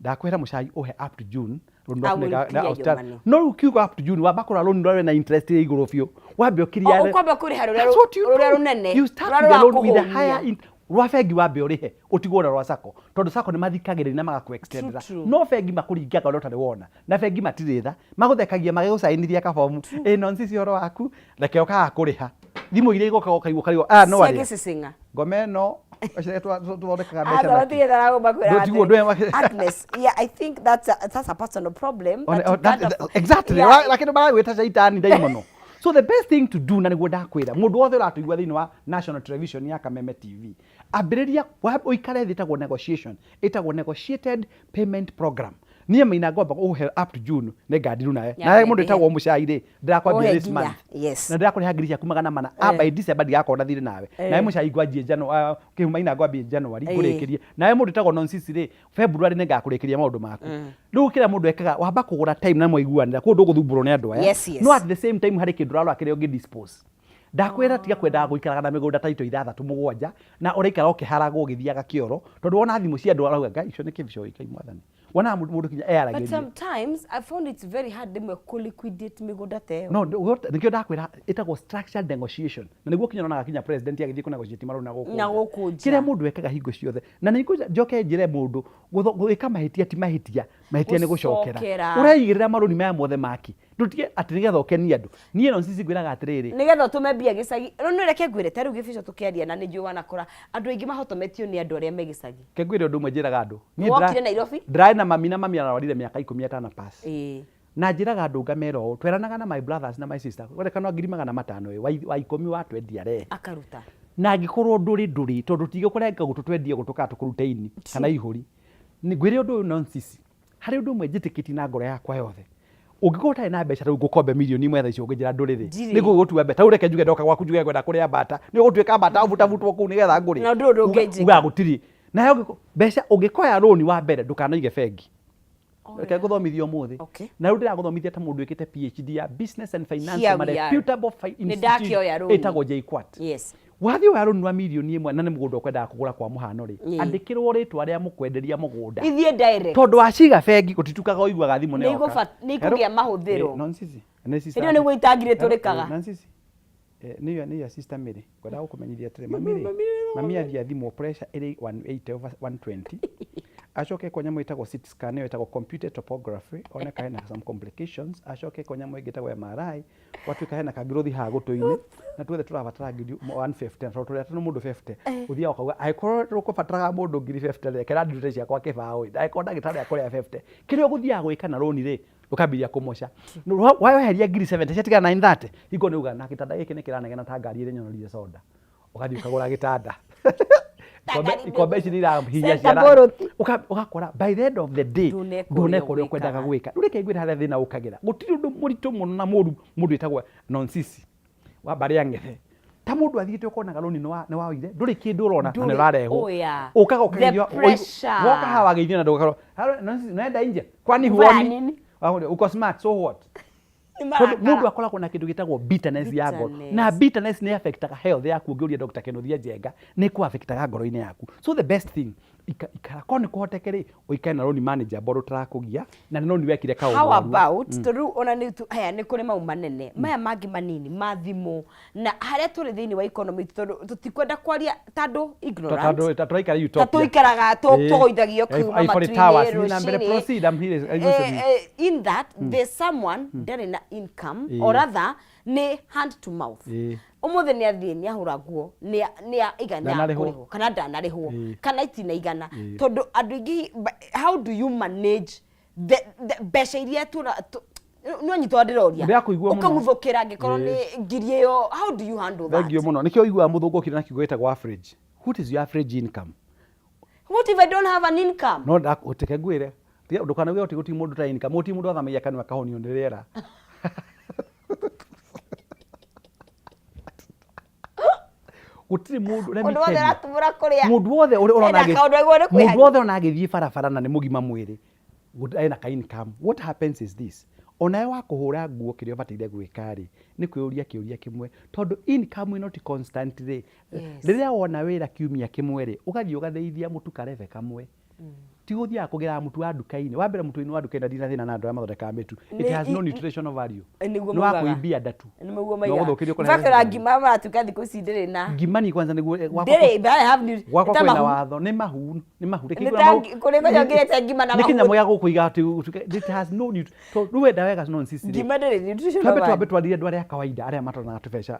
Ndakwĩra mũcai ũhe up to June, rũni I rwaku will nĩ clear your outstanding. money. No rĩu kiugo up to June wamba kũrora rũni rũrĩa rwĩna interest ĩ igũrũ biũ. Wambe ũkiria O, ũkwamba kũrĩha rũrĩa That's what you rũrĩa do. rũnene. You start Rũrĩa with the loan with the rũrakũhũnia. higher rwa bengi wambe ũrĩhe ũtigwo na rwa sacco tondũ sacco nĩ mathikagĩrĩria na magakũ-extendera. True, true. No bengi makũringaga ũrĩa ũtarĩ wona na bengi matirĩ tha magũthekagia magĩgũcainithia kabomu ĩ nonsense ũhoro waku reke ũkaga kũrĩha thimũ iria igoka ũkaigua ũkarigwo aya no Cia arĩa gĩcĩcĩng'a. ngoma ĩno tũthondekaga mbeca Aca nakĩ. matirĩ tha makwĩraga Ndũtigwo atĩrĩ, ndũe ma- Agnes, yeah, I think that's a personal problem. One- that you oh, that- can't afford. exactly Yeah. lakini maragwĩta caitani ndaimono so the best thing to do na nĩguo ndakwĩra mũndũ wothe ũratũigua thĩinĩ wa national television ya Kameme TV ambĩrĩria ũikare thĩ ĩtagwo negotiation ĩtagwo negotiated payment program niĩ maina ngomba ũhe up to June nĩ ngandiru nawe nawe mũndũ ndĩhe. ĩtagwo mũcai rĩ ndĩrakwambia Ũhe this nginya, month yes. na ndĩrakũrĩha ngiri ciaku 400 by December ndigakorwo na thirĩ nawe nawe mũcai ngwanjie kĩhumaina ngwambie January ngũrĩkĩrie nawe mũndũ ĩtagwo nonsense rĩ February nĩ ngakũrĩkĩria maũndũ maku rĩu kĩrĩa mũndũ ekaga wamba kũgũra time na mwaiguanĩra kũu ndũgũthumbũrwo nĩ andũ aya Yes, yes. no at the same time harĩ kĩndũ ũrarora kĩrĩa ũngĩ dispose ndakwĩra tiga kwendaga gũikaraga na mĩgũnda ta ito ithathatũ mũgwanja na ũraikara ũkĩharagwo ũgĩthiaga kĩoro tondũ wona thimũ cia andũ arauga ngai icio nĩ kĩbico gĩkai mwathani wonaga mũndũ kinya But eyaragĩria sometimes I found it's very hard rĩmwe kũ liquidate mĩgũnda ta ĩyo. no nĩkĩo ndakwĩra ĩtagwo structured negotiation na nĩguo kinya onaga kinya president agĩthiĩ kũ negotiate marũa na gũkũ Na nja. gũkũ nja. kĩrĩa mũndũ ekaga hingo ciothe na nĩ njoke njĩre mũndũ gwĩka mahĩtia ti mahĩtia mahĩtia nĩ gũcokera Gũcokera. ũreigĩrĩra marũni maya mothe maki ndũtige atĩ nĩgetha ũkenie andũ niĩ no sisi ngwĩraga atĩrĩrĩ nĩgetha ũtũme mbia gĩcagi rĩu nĩ reke ngwĩre ta rĩu gĩbico tũkĩaria na nĩ njũĩ wanakora andũ aingĩ mahotometio nĩ andũ arĩa me gĩcagi ke ngwĩre ũndũ ũmwe njĩraga andũ Niĩ Wokire Nairobi? ndĩrarĩ na mami na mami ararwarire mĩaka ikũmi atana pass Ĩĩ. na njĩraga andũ ngamera ũũ tweranaga na my brothers na my sister werekana ngiri 500 ĩ, wa ikũmi wa twendi arehe akaruta na angĩkorwo ndũrĩ ndũrĩ tondũ tigũkũrenga gũtũ twendie gũtũ kana tũkũrute ini kana ihũri Nĩ ngwĩre ũndũ ũyũ nonsense harĩ ũndũ ũmwe njĩtĩkĩtie na ngoro yakwa yothe ũngĩkorwo ũtarĩ na mbeca rĩu ngũkombe mirioni ĩmwe thaa ici ũngĩnjĩra ndũrĩ rĩ Ndirĩ. nĩ ngũgũtua mbeca rĩu reke njuge ndoka gwaku njuge ngwenda kũrĩa mbata nĩ ũgũtuĩka mbata ũbutabutwo kũu nĩgetha ngũrĩe Na ũndũ ũyũ ndũngĩnjĩka. Ugaga gũtirĩ nayo mbeca ũngĩkoya rũni wa mbere ndũkanaige bengi reke ngũthomithie ũmũthĩ Okay. na rĩu ndĩragũthomithia ta mũndũ wĩkĩte PhD ya business and finance Here from a we are. reputable Nĩ ndakĩoya institution rũni. ĩtagwo JKUAT Yes. wathiĩ woya rũni rwa mirioni ĩmwe na nĩ mũgũnda ũkwendaga kũgũra kwa mũhano rĩ Ĩĩ. andĩkĩrwo rĩtwa rĩa mũkwenderia mũgũnda ithiĩ direct tondũ waciga bengi gũtitukaga ũiguaga thimũ Nĩ nĩ ikũgĩa mahũthĩro. Nĩ Hĩndĩ ĩyo nĩguo itangirĩ tũrĩkaga. nĩ your sister Mary ngwendaga gũkũmenyithia atĩrĩ mami rĩ mami athiĩ athimwo pressure ĩrĩ 180 over 120 Acoke ekwo nyamũ ĩtagwo CT scan, ĩyo ĩtagwo computed topography, one kana hena some complications. Acoke ekwo nyamũ ĩngĩ ĩtagwo MRI, gwatuĩka hena kangirũthi haha gũtũ-inĩ, na tuothe tũrabatara ngiri 150, na tondũ tũrĩ atano mũndũ 50, ũthiaga ũkauga angĩkorwo rũkũbataraga mũndũ ngiri 50 rĩ, reke ndute ciakwa kĩbaũ ĩ, ndangĩkorwo ndagĩtarĩ akũrĩha 50. Kĩrĩa ũgũthiaga gwĩka na rũni rĩ, ũkambĩrĩria kũmoca. Weheria ngiri 70 ciatigara 930, hingo nĩ uga na gĩtanda gĩkĩ nĩ kĩranegena ta ngari ĩrĩa nyonorire soda. Ũgathiĩ ũkagũra gĩtanda. Ikombe ici nĩ irahinya Center ciara. boroti. Ũgakora by the end of the day Ndũneka ũrĩa ndũneka ũrĩa ũkwendaga ũgwĩkaga. gwĩka. Rĩu reke ngwĩre harĩa thĩna ũkagĩra. Gũtirĩ ũndũ mũritũ mũno na mũru mũndũ wĩtagwo nonsisi wa mbarĩ ya ng'ethe. Ta mũndũ athiĩte ũkonaga rũni nĩ waoire, ndũrĩ kĩndũ ũrona na nĩ Ndũrĩ- ũrarehwo. oh yeah. Ũkaga The ũkageithio, pressure. woka haha wageithio na ndũgakorwo, "Haro, nonsense, unaenda nje? Kwani Kuvaa huoni?" nini? Wakwambia, uko smart, so what? Nĩ Tondũ marakara. mũndũ akoragwo na kĩndũ gĩtagwo bitterness ya ngoro. Bitterness. Na bitterness nĩ affectaga health yaku ũngĩũria Dr. Kĩnuthia Njenga, nĩ kũ affectaga ngoro-inĩ yaku. So the best thing, ikara korwo nĩ kũhoteke rĩ, ũikare na loan manager mboro ũtarakũgia, na nĩ loan wekire kaũndũ How narua. about tondũ rĩu ona nĩ haya nĩ kũrĩ mau manene maya mangĩ manini ma thimũ na harĩa tũrĩ thĩinĩ wa economy tondũ tũtikwenda kwaria ta andũ ignorant Ta tũraikara ta utopia. tũikaraga tũgũithagio kuma Ivory matu-inĩ Towers, thiĩ na mbere, rũcinĩ. proceed, I'm here, I'm listening. In that there's someone ndarĩ na income or rather nĩ hand to mouth. Ũmũthĩ nĩ athiĩ nĩ ahũra nguo nĩ nĩ aiga nĩ Ndanarĩhwo. akũrĩhwo kana ndanarĩhwo kana itinaigana tondũ andũ aingĩ how do you manage the mbeca iria tuona no nyitwo ndĩroria Ndĩrakũigua mũno. ũkaguthũkĩra angĩkorwo nĩ ngiri ĩyo, how do you handle that? Thank you mũno. Nĩkĩo ũiguaga mũthũngũ okire na kiugo gĩtagwo average. What is your average income? What if I don't have an income? No ndakũteke ngwĩre. Tiga ndũkanauge atĩ gũtirĩ mũndũ ũtarĩ income, gũtirĩ mũndũ athamagia kanua akahonio nĩ rĩera. Gũtirĩ mũndũ, let me Mũndũ wothe tell you. ũratumũra kũrĩa. Mũndũ wothe ũrĩa ũrona Ena kaũndũ aigua nĩ mũndũ kwĩhagia. wothe ũrona agĩthiĩ barabara na nĩ mũgima mwĩrĩ, ena ka income. What happens is this. Onawe wa kũhũra nguo kĩrĩa ũbataire gwĩka rĩ, nĩ kwĩyũria kĩũria kĩmwe, tondũ income ĩno ti constant rĩ. Rĩrĩa wona wĩra kiumia kĩmwe rĩ, ũgathiĩ ũgathĩithia mũtu karebe kamwe. Ti gũthiaga kũgĩraga mũtu wa nduka-inĩ. Wa mbere mũtu-inĩ wa nduka-inĩ ndina thĩna na andũ arĩa mathondekaga mĩtu. It has no nutritional value. Nĩguo Nĩ wa maugaga. kũimbia ndatu. Nĩguo Na maigaga. ũgũthũkĩrio In fact, ona ngima maratuĩka thikũ ici ndĩrĩ na Ngima ni kwanza nĩguo gwakwa ndĩrĩ, but I have new- gwakwa ta kwĩna mahu. watho nĩ mahu nĩ mahu. Reke Nĩ ngwĩre ta mahu- kũrĩ kũnyongerete ngima na nĩ mahu. kĩnyamũ gĩa gũkũiga atĩ ũtuĩke- it has no tondũ rĩu wenda wega no nsisi rĩ. Ngima ndĩrĩ nutritional Twambe value. twambe twarĩrie andũ arĩa a kawaida arĩa matonaga tũbeca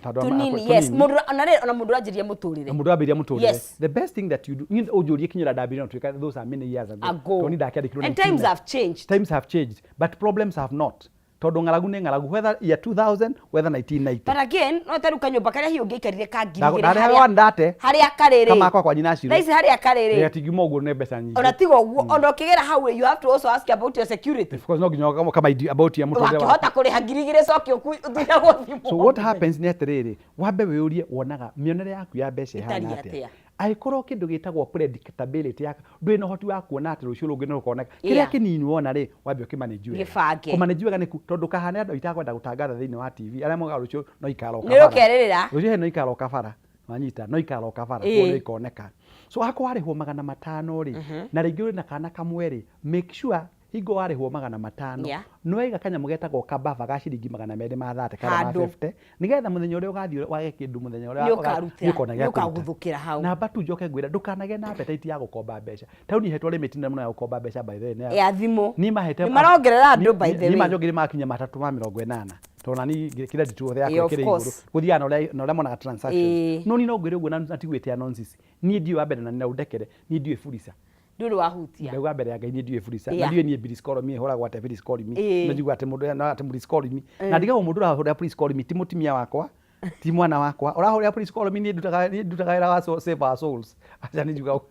ta andũ Tũnini, yes. Mũndũ ona rĩ- ona mũndũ ũranjĩria mũtũrĩre. Mũndũ wambĩrĩria mũtũrĩre. Yes. The best thing that you do, niĩ ũnjũrie kinyĩra ndambĩrĩria no tuĩka those are many years ago. Ago. Tondũ niĩ ndakĩandĩkirwo And times 1990. have changed. Times have changed, but problems have not. Tondũ ng'aragu nĩ ng'aragu, whether year 2000, whether 1990. But again, no ta rĩu kanyũmba karĩa hihi ũngĩaikarire ka ngiri igĩrĩ Ndarĩhaga harĩa- one thirty. harĩa karĩ rĩ. Kama kwa kwa nyina Shiro. Thaa ici harĩa karĩ rĩ. Tingiuma ũguo nĩ mbeca nyingĩ. Ona tiga ũguo, ona ũkĩgera hau rĩ, you have to also ask about your security. Of course, no nginya ũkama about ya mũtũrĩre waku. Wakĩhota kũrĩha ngiri igĩrĩ coke ũtunyagwo thimũ. So what happens nĩ atĩrĩrĩ, wambe wĩyũrie wonaga mĩonere yaku ya mbeca ĩhana Ĩtariĩ atĩa. atĩa? Angĩkorwo kĩndũ gĩtagwo predictability yaku ndũrĩ na ũhoti wa kuona atĩ rũciũ rũngĩ nĩ rũkoneka, kĩrĩa kĩnini wona rĩ, wambe ũkĩmanage wega. Gĩbange. Kũmanage wega nĩ tondũ kahane andũ itakwenda gũtangatha thĩinĩ wa TV arĩa moigaga rũciũ no ikara o Nĩ kabara. rũkerĩrĩra. Rũciũ he no ikara o kabara. Wanyita, no ikara o kabara, koguo nĩ ikoneka. So akorwo warĩhwo 500 rĩ, na rĩngĩ ũrĩ na kana kamwe rĩ, make sure hingo warĩhwo 500 nĩ waiga kanyamũ getagwo kababa ga ciringi 230 kana ma Handũ. 50, nĩgetha mũthenya ũrĩa ũgathiĩ wage kĩndũ mũthenya ũrĩa Nĩ ũkarutĩra, nĩ ũkona gĩa nĩ kũruta. ũkaguthũkĩra hau. Namba tu njoke ngwĩre ndũkanagĩe na appetite ya gũkomba mbeca. Taũni hetwo limit nene mũno ya gũkomba mbeca by the way, nĩ Ya thimũ. Niĩ mahete Nĩ marongerera andũ by the niĩ way. manjongereire magakinya matatũ ma mĩrongo ĩnana. Tondũ na niĩ credit yothe yakwa Of ĩkĩrĩ igũrũ. course. Gũthiaga na ũrĩa monaga transactions. No niĩ no ngwĩre ũguo na ti gwĩtĩa nonsense. Niĩ ndiũĩ wa mbere na ũndekere, niĩ ndiũĩ Fuliza. Ndũrĩ wahutia. Ndauga mbere ya Ngai niĩ ndiũĩ Fuliza. Na ndiũĩ niĩ please call me ĩhũragwo atĩa please call me. Na njiguaga atĩ mũndũ no atĩ please call me. Na ndigagwo mũndũ ũrahũrĩra please call me ti mũtumia wakwa, ti mwana wakwa. Ũrahũrĩra please call me niĩ ndutaga wĩra wa save our souls. Aca nĩ njugaga ũguo.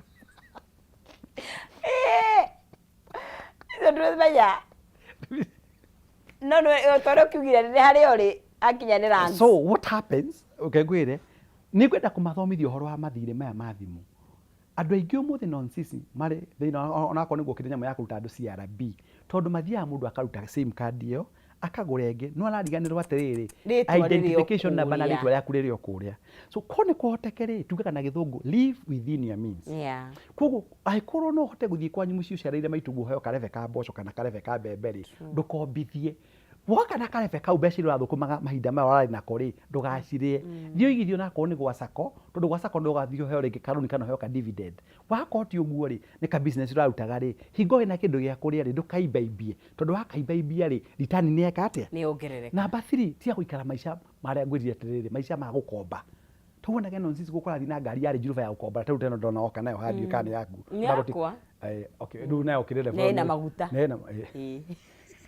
Icio ndũmenya. No nĩ tondũ ũkiugire nĩ harĩa ũrĩ akinya nĩ ranks. So what happens, okay ngwĩre, nĩ ngwenda kũmathomithia ũhoro wa mathirĩ maya ma thimũ. Andũ aingĩ ũmũthĩ nonsense marĩ thĩinĩ onakorwo nĩ guokĩte nyamũ ya kũruta andũ CRB, tondũ mathiaga mũndũ akaruta sim card ĩyo, akagũra ĩngĩ, no arariganĩrwo atĩrĩrĩ, Rĩtwa rĩrĩ o identification number na kũrĩa. rĩtwa rĩaku rĩrĩ o kũrĩa. So korwo nĩ kũhoteke rĩ, tugaga na gĩthũngũ live within your means. Koguo angĩkorwo no ũhote gũthiĩ kwanyu mũciĩ ũcereire maitũ ũheo karebe ka mboco kana karebe ka mbembe rĩ, ndũkombithie. Woka na karebe kau mbeca iria ũrathũkũmaga mahinda maya ũrarĩ nako rĩ, ndũgacirĩe. Thiĩ ũigithie onakorwo nĩ gwa sacco, tondũ gwa sacco ndũgathiĩ ũheo rĩngĩ karũni kana ũheo ka dividend. Wakorwo ti ũguo rĩ, nĩ ka business ũrarutaga rĩ, hingo wĩna kĩndũ gĩa kũrĩa rĩ, ndũkaimbaimbie, tondũ wakaimbaimbia rĩ, return nĩ yeka atĩa? Nĩ yongerereka. Number three, tiga gũikara maica marĩa ngwĩrire atĩrĩrĩ, maica ma gũkomba. Tondũ wonage nonsense gũkũ ũrathiĩ na ngari ya Range Rover ya gũkomba ta rĩu ta ĩno ndĩrona woka nayo haha ndiũĩ kana nĩ yaku. Nĩ yakwa. Eh, okay, rĩu nayo ũkĩrĩ level Na ĩna nĩ- maguta. na ĩna eh. Ĩĩ.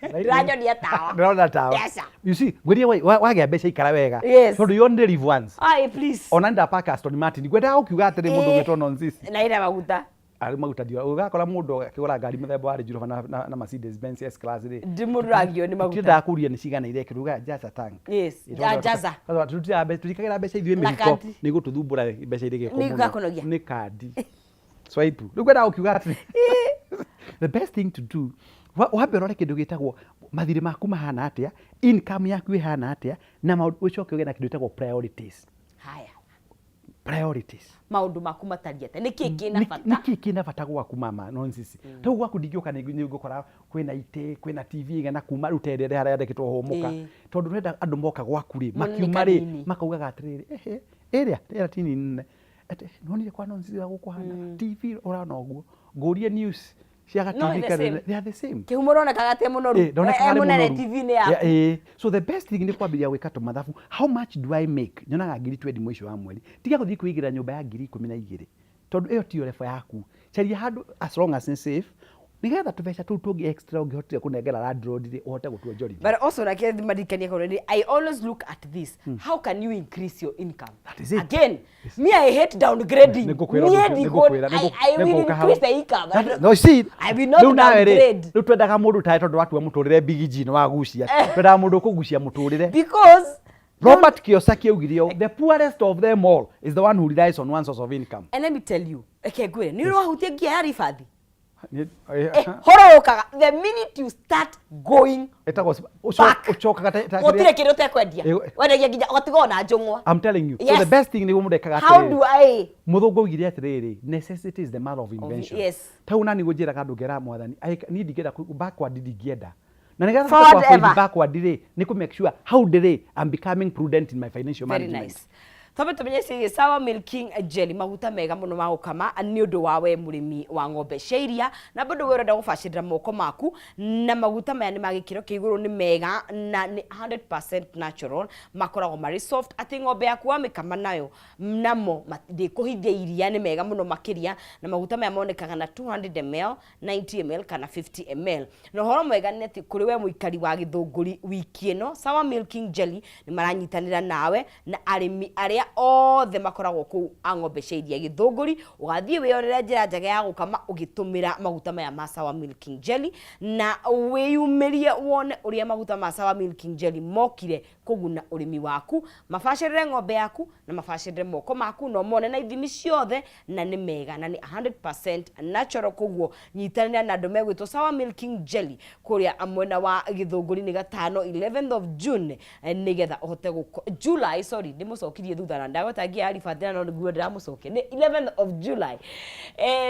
Ndĩranyonia tawa. Ndĩrona tawa. Yes. You see, ngwĩrie wagĩa mbeca ikara wega. Yes. Tondũ you only live once. Ai, please. Ona ndapaka Aston Martin. Ngwendaga gũkiuga atĩrĩ mũndũ Eh. ũgwĩtwo nonsense. Na ĩna maguta. Arĩ maguta ndiũĩ. Ũgakora mũndũ akĩgũra ngari mũthemba wa Range Rover na Mercedes Benz S Class rĩ. Ndĩmũragio nĩ maguta. Tũtiendaga kũria nĩ cigana irekĩrwo, ugaga jaza tank. Yes, jaza. Tũtikagĩra mbeca ithuĩ Na mĩhuko kandi. nĩ igũtũthumbũra mbeca irĩ gĩko Nĩ mũno. igakũnogia. Nĩ kandi. Swipe. Rĩu ngwendaga gũkiuga atĩrĩ. The best thing to do, wambe ũrore kĩndũ gĩtagwo mathirĩ maku mahana atĩa, income yaku ĩhana atĩa, na maũndũ ũcoke ũgĩe na kĩndũ gĩtagwo priorities. Haya. Priorities. Maũndũ maku matariĩ atĩa? Nĩkĩ kĩna bata? Nĩkĩ kĩna bata gwaku mama nonsense. Tau gwaku ndingĩũka nĩ ngũkora kwĩna itĩ, kwĩna TV ĩigana kuma rĩu ta ĩrĩa ĩrĩ harĩa yandĩkĩtwo hũmũka. Tondũ ũrenda andũ moka gwaku rĩ, Mone nĩ makiuma rĩ, kanini. makaugaga atĩrĩrĩ, ehe, ĩrĩa ĩrĩa ti nini nene. Atĩ nĩwonire kwa nonsense ũrĩa gũkũhana? TV ũrona ũguo. Ngũrie news cia ga No, TV the kana same. they are the same. Kĩhumo ũronekaga atĩ e mũnoru. Eh, ndonekaga E arĩ mũnene mũnoru. TV-inĩ yaku. Yeah, eh. So the best thing nĩ kwambĩrĩria gwĩka tũmathabu. How much do I make? Nyonaga ngiri 20 mũico wa mweri. Tiga gũthiĩ kwĩigĩra nyũmba ya ngiri 12 tondũ ĩyo tiyo level yaku. Caria handũ as long as nĩ safe nĩgetha tũbeca tũu tũngĩ extra ũngĩhotire kũnengera landlord rĩ ũhote gũtuonjorithia. But also na kĩrĩa maririkania korwo nĩ I always look at this. How can you increase your income? That is it. Again, me I hate downgrading. Nĩngũkwĩra Niĩ ũndũ ũcio, ndikũ- nĩngũkwĩra, I will nĩngũka hau. increase the income. No, see, I will not rĩu nawe rĩ, downgrade. rĩu twendaga mũndũ tawe tondũ watua mũtũrĩre big G nĩ wagucia. Twendaga mũndũ ũkũgucia mũtũrĩre. Because Robert Kiyosaki augire ũũ, the poorest of them all is the one who relies on one source of income. And let me tell you, reke ngwĩre, nĩ ũrahutia ngia ya ribathi. Eh, Horo ũkaga the minute you start going Ĩtagwo back. ũcokaga Gũtirĩ kĩndũ ũtekwendia. Eh, Wendagia nginya ũgatigwo ona njũng'wa. I'm telling you. So Yes. the best thing nĩguo mũndũ ekaga How atĩrĩrĩ. do I Mũthũngũ augire atĩrĩrĩ, necessity is the mother of invention. Yes. Ta rĩu nani ngũnjĩraga andũ ngera mwathani, niĩ ndingĩenda backward ndingĩenda. Na nĩgetha Forward hote kũ avoid ever. backward rĩ, nĩ kũ make sure how ndĩrĩ I'm becoming prudent in my financial Very management. nice. Twambe tũmenye ciĩgiĩ Sawa Milking Jelly, maguta mega mũno ma gũkama nĩ ũndũ wa we mũrĩmi wa ng'ombe cia iria na bado we ũrenda gũbacĩrĩra moko maku na maguta maya nĩ ma gĩkĩro kĩa igũrũ, nĩ mega na nĩ 100% natural, makoragwo marĩ soft atĩ ng'ombe yaku wamĩkama nayo namo ndĩkũhithia iria, nĩ mega mũno makĩria. Na maguta maya monekaga na 200 ml, 90 ml kana 50 ml. Na ũhoro mwega nĩ atĩ kũrĩ we mũikari wa Gĩthũngũri, wiki ĩno Sawa Milking Jelly nĩ maranyitanĩra nawe na arĩmi arĩa othe makoragwo kũu a ng'ombe cia iria Gĩthũngũri, ũgathiĩ wĩyonere njĩra njega ya gũkama ũgĩtũmĩra maguta maya ma Sawa Milking Jelly, na wĩyumĩrie wone ũrĩa maguta ma Sawa Milking Jelly mokire kũguna ũrĩmi waku, mabacĩrĩre ng'ombe yaku na mabacĩrĩre moko maku, na ũmone na ithimi ciothe na nĩ mega na nĩ 100% natural. Koguo nyitanĩra na andũ megwĩtwo Sawa Milking Jelly kũrĩa mwena wa Gĩthũngũri nĩ gatano 11th of June, nĩgetha ũhote gũko July, sorry, ndĩmũcokirie thutha na ndagweta ngia ya ribathĩra no nĩguo ndĩramũcokia nĩ 11th of July.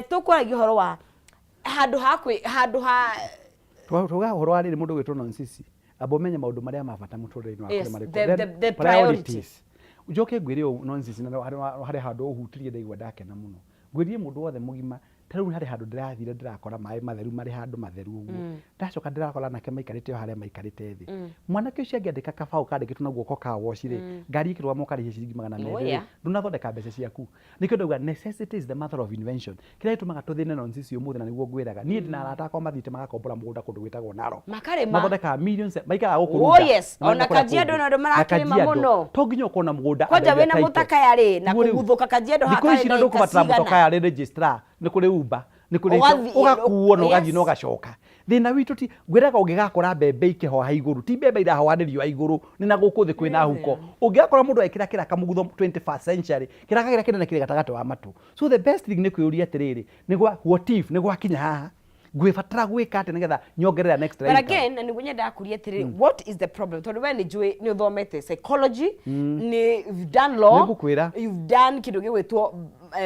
Tũkwaragia ũhoro wa handũ ha kwĩ handũ ha Tuga ũhoro wa rĩrĩ, mũndũ ũgwĩtwo nonsense amba ũmenye maũndũ marĩa ma bata mũtũrĩre-inĩ waku nĩ marĩkũ. Then The priorities. Njoke ngwĩre ũũ nonsense, na harĩ handũ ũhutirie ndaigua ndakena mũno. Ngwĩrie mũndũ wothe mũgima, ta rĩu harĩ handũ ndĩrathire ndĩrakora maĩ matheru marĩ handũ matheru ũguo, ndacoka ndĩrakora anake maikarĩte o harĩa maikarĩte thĩ. Mwanake ũcio angĩandĩka kabaũ kandĩkĩtwo na guoko ka waci rĩ, ngari ĩkĩrũgama ũkarĩhia ciringi magana merĩ rĩ, ndũnathondeka mbeca ciaku. Nĩkĩo ndauga necessity is the mother of invention. Kĩrĩa gĩtũmaga tũthĩne nonsense ũmũthĩ, na nĩguo ngwĩraga, niĩ ndĩna arata akwa mathiĩte magakombora mũgũnda kũndũ gwĩtagwo Narok. Makarĩma. Mathondekaga millions, maikaraga gũkũ Oh, Runda, yes. na Ona maikaraga kũrĩa Kajiado kũngĩ. na andũ Na marakĩrĩma Kajiado. mũno. To nginya ũkorwo na mũgũnda Kwanja under wĩna your title. mũtakaya rĩ, na Nĩguo rĩu. kũguthũka Kajiado Thikũ ici hakarĩ na ndagĩka ndũkũbatara cigana. mũtokaya rĩ registrar, nĩ kũrĩ Uber, nĩ kũrĩ ũgakuo na ũgathiĩ na ũgacoka. Thĩna witũ ti ngwĩraga, ũngĩgakora mbembe ikĩhoha igũrũ, ti mbembe irahoha nĩ riũa igũrũ, nĩ na gũkũ thĩ kwĩna huko. Ũngĩgakora mũndũ agĩkĩra kĩraka mũgutho 21st century, kĩraka kĩrĩa kĩnene kĩrĩ gatagatĩ wa matũ. So the best thing nĩ kwĩyũria atĩrĩrĩ, nĩ gwa what if nĩ gwakinya haha, ngwĩbatara gwĩka atĩa nĩgetha nyongerere next But income? again, na nĩguo nyendaga kũria atĩrĩrĩ, what is the problem? Tondũ we nĩ njũĩ nĩ ũthomete psychology, nĩ you've done law, Nĩngũkwĩra. you've done kĩndũ gĩgwĩtwo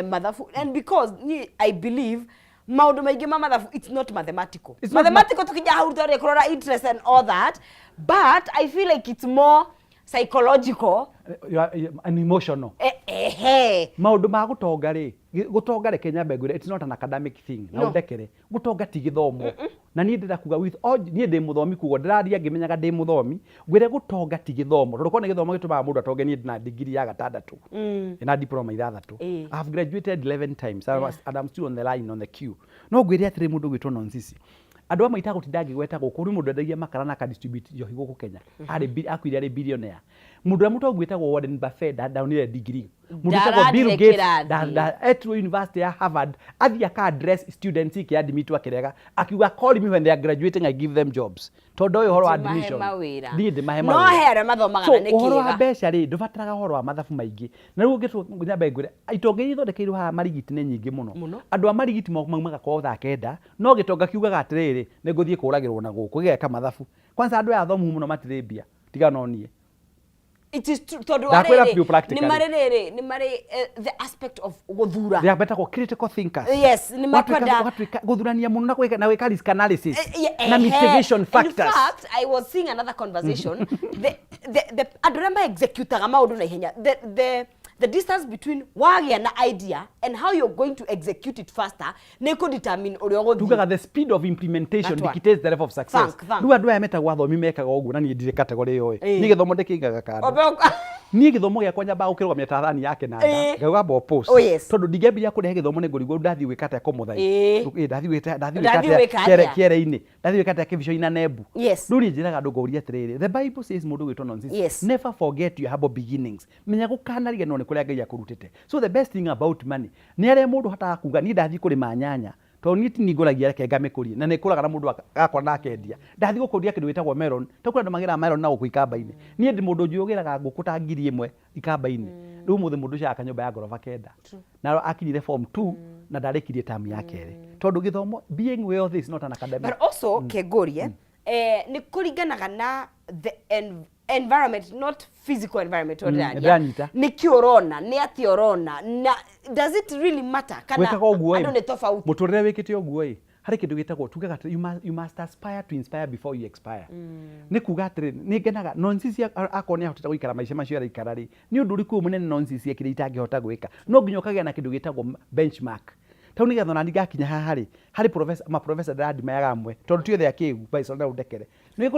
mathabu, and because niĩ I believe Maũndũ maingĩ ma mathabu, it's not mathematical. It's not. Mathematical tukinya hau twarĩ kũrora interest and all that, but I feel like it's more psychological. An emotional. Ehe. Maũndũ ma gũtonga rĩ, gũtonga, reke nyambe ngwĩre, it's not an academic thing na No. ũndekere, gũtonga ti gĩthomo. Na niĩ ndĩrenda kuga with all, niĩ ndĩ mũthomi, kuga ndĩraria ngĩmenyaga ndĩ mũthomi, ngwĩre gũtonga ti gĩthomo, tondũ korwo nĩ gĩthomo gĩtũmaga mũndũ atonge, niĩ ndĩna degree ya gatandatũ na diploma ithathatũ. I have graduated 11 times and I'm still on the line, on the queue. No ngwĩre atĩrĩ, mũndũ ũgwĩtwo Nonsisi, andũ amwe itagũtinda ngĩgweta gũkũ, rĩu mũndũ endagia makara na akadistribute njohi gũkũ Kenya, arĩ akuire arĩ billionaire. Mũndũ ũrĩa mũtongu wĩtagwo Warren Buffett ndaonire degree. Mũndũ wĩtagwo Bill Ndarathire Gates kĩrathi. etirwo university ya Harvard athiĩ aka address students ikĩadmitwo akĩrega, akiuga, "Call me when they are graduating, I give them jobs," tondũ ũyũ ũhoro wa Ndĩmahe admission mawĩra. Niĩ ndĩmahe No mawĩra. he arĩa mathomaga So na nĩ ũhoro wa kĩega. mbeca rĩ, ndũbataraga ũhoro wa mathabu maingĩ. Na rĩu ũngĩtua nyambe ngwĩre, itonga iria ithondekeirwo haha Marigiti nĩ nyingĩ mũno. Mũno. Andũ a Marigiti maumaga kwao thaa 9, no gĩtonga kiugaga atĩrĩrĩ, nĩ ngũthiĩ kũragĩrwo na gũkũ, gĩgeka mathabu. Kwanza andũ aya athomu mũno matirĩ mbia, tiga no niĩ. It is true, tondũ Ndakwĩra arĩrĩ, biũ practically. nĩ marĩ rĩrĩ, nĩ marĩ the aspect of gũthura. They are betagwo critical thinkers. Yes, nĩ makwenda- Ũgatuĩka gũthurania mũno na gwĩka risk analysis Yeah, na ehe. mitigation factors. In fact, I was seeing another conversation. The andũ arĩa ma-executaga maũndũ na ihenya, the distance between wagĩa na idea and how you're going to execute it faster nĩ kũ-determine ũrĩa ũgũthiĩ. Tugaga the speed of implementation That one. dictates the level of success. Thank, thank. Rĩu andũ aya metagwo athomi mekaga ũguo, na niĩ ndirĩ category ĩyo ĩ. Niĩ gĩthomo ndĩkĩigaga kando. Niĩ gĩthomo gĩakwa nyambaga gũkĩrũgamia ta thani ya kĩnanda, ngauga mbo post, tondũ ndingĩambĩrĩria kũrehe gĩthomo nĩ ngũrigwo ndathiĩ gwĩka atĩa kũmũthai. Ndathiĩ gwĩka, ndathiĩ gwĩka Ndathiĩ atĩa gwĩka atĩa? kĩere-inĩ, ndathiĩ gwĩka atĩa kĩbico-inĩ na nembu. Rĩu niĩ njĩraga andũ ngauria atĩrĩrĩ, the Bible says, mũndũ gwĩtwo nonsense, never forget your humble beginnings, menya gũkanariganĩrwo nĩ kũrĩa Ngai akũrutĩte. So the best thing about money nĩ arĩa mũndũ hotaga kuga, niĩ ndathiĩ kũrĩma nyanya, tondũ niĩ ti ningũragia, reke ngamĩkũrie na nĩ ĩkũraga na mũndũ agakora na akendia. Ndathiĩ gũkũria kĩndũ gĩtagwo melon, to kũrĩ andũ magĩraga melon na gũkũ ikamba-inĩ. Niĩ ndĩ mũndũ njũgĩraga ngũkũ ta 1000 ikamba-inĩ. Rĩu ũmũthĩ mũndũ ũcio aka nyũmba ya ngoroba 9 na akinyire form 2 na ndarĩkirie term ya kerĩ, tondũ gĩthomo, being wealthy is not an academic. But also kengũrie, nĩ kũringanaga na the environment, not physical environment. Ũrĩraria. Ndĩranyita. Nĩ kĩ ũrona, nĩ atĩa ũrona, na does it really matter kana Gwĩkaga ũguo andũ ĩ, nĩ tofauti? Mũtũrĩre wĩkĩte ũguo ĩ, harĩ kĩndũ gĩtagwo, tugaga atĩ you must aspire to inspire before you expire. Nĩ kuga atĩrĩ, nĩ ngenaga nonsense akorwo nĩ ahotete gũikara maica macio araikara rĩ, nĩ ũndũ ũrĩkũ ũyũ mũnene nonsense ekire itangĩhota gwĩka? No nginya ũkagĩa na kĩndũ gĩtagwo benchmark. Tau nĩgetha ona niĩ ngakinya haha rĩ, harĩ professor, maprofessor ndĩrandimayaga amwe, tondũ ti othe akĩgu Bison, na ũndekere, nĩ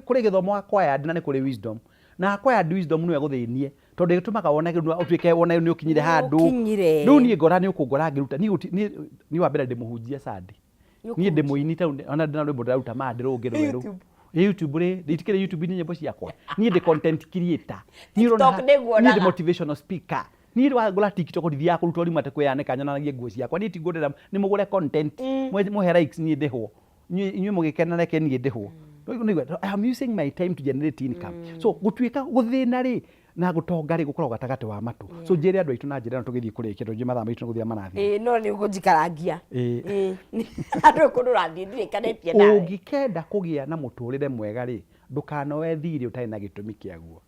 kũrĩ gĩthomo acquired na nĩ kũrĩ wisdom, na acquired wisdom nĩwe gũthĩnie, tondũ ĩtũmaga wone ũtuĩke wone nĩ ũkinyire handũ. Ũkinyire. Rĩu niĩ ngora nĩ ũkũngora ngĩruta niĩ niĩ wa mbere ndĩ mũhunjia Sunday. Niĩ ndĩ mũini tau, ona ndĩ na rwĩmbo ndĩraruta ma ndĩrũngĩ rwerũ. YouTube. YouTube rĩ, itikĩrĩ YouTube nĩ nyĩmbo ciakwa. Niĩ ndĩ content creator. Niĩ ũrona TikTok nĩguonaga. Niĩ ndĩ motivational speaker. Niĩ wangũra TikTok, ndithiaga kũruta ũrimũ atĩ kwĩyanĩka nyonanagie nguo ciakwa. Niĩ tingũrĩra nĩ mũgũre content, mũhe likes, niĩ ndĩhwo. Inyuĩ mũgĩkena, reke niĩ ndĩhwo. Nĩigua, I am using my time to generate income. So gũtuĩka gũthĩna rĩ na gũtonga rĩ, gũkoragwo gatagatĩ wa matũ. So njĩre andũ aitũ na njĩra ĩno tũgĩthiĩ kũrĩkia, tondũ njũĩ mathaa maitũ nĩ gũthira marathira. Ĩĩ, no nĩ ũkũnjikarangia. Ĩĩ. Ĩĩ. Andũ kũndũ ũrathiĩ ndirĩkanĩtie nawe. Ũngĩkenda kũgĩa na mũtũrĩre mwega rĩ, ndũkanoe thirĩ ũtarĩ na gĩtũmi kĩaguo.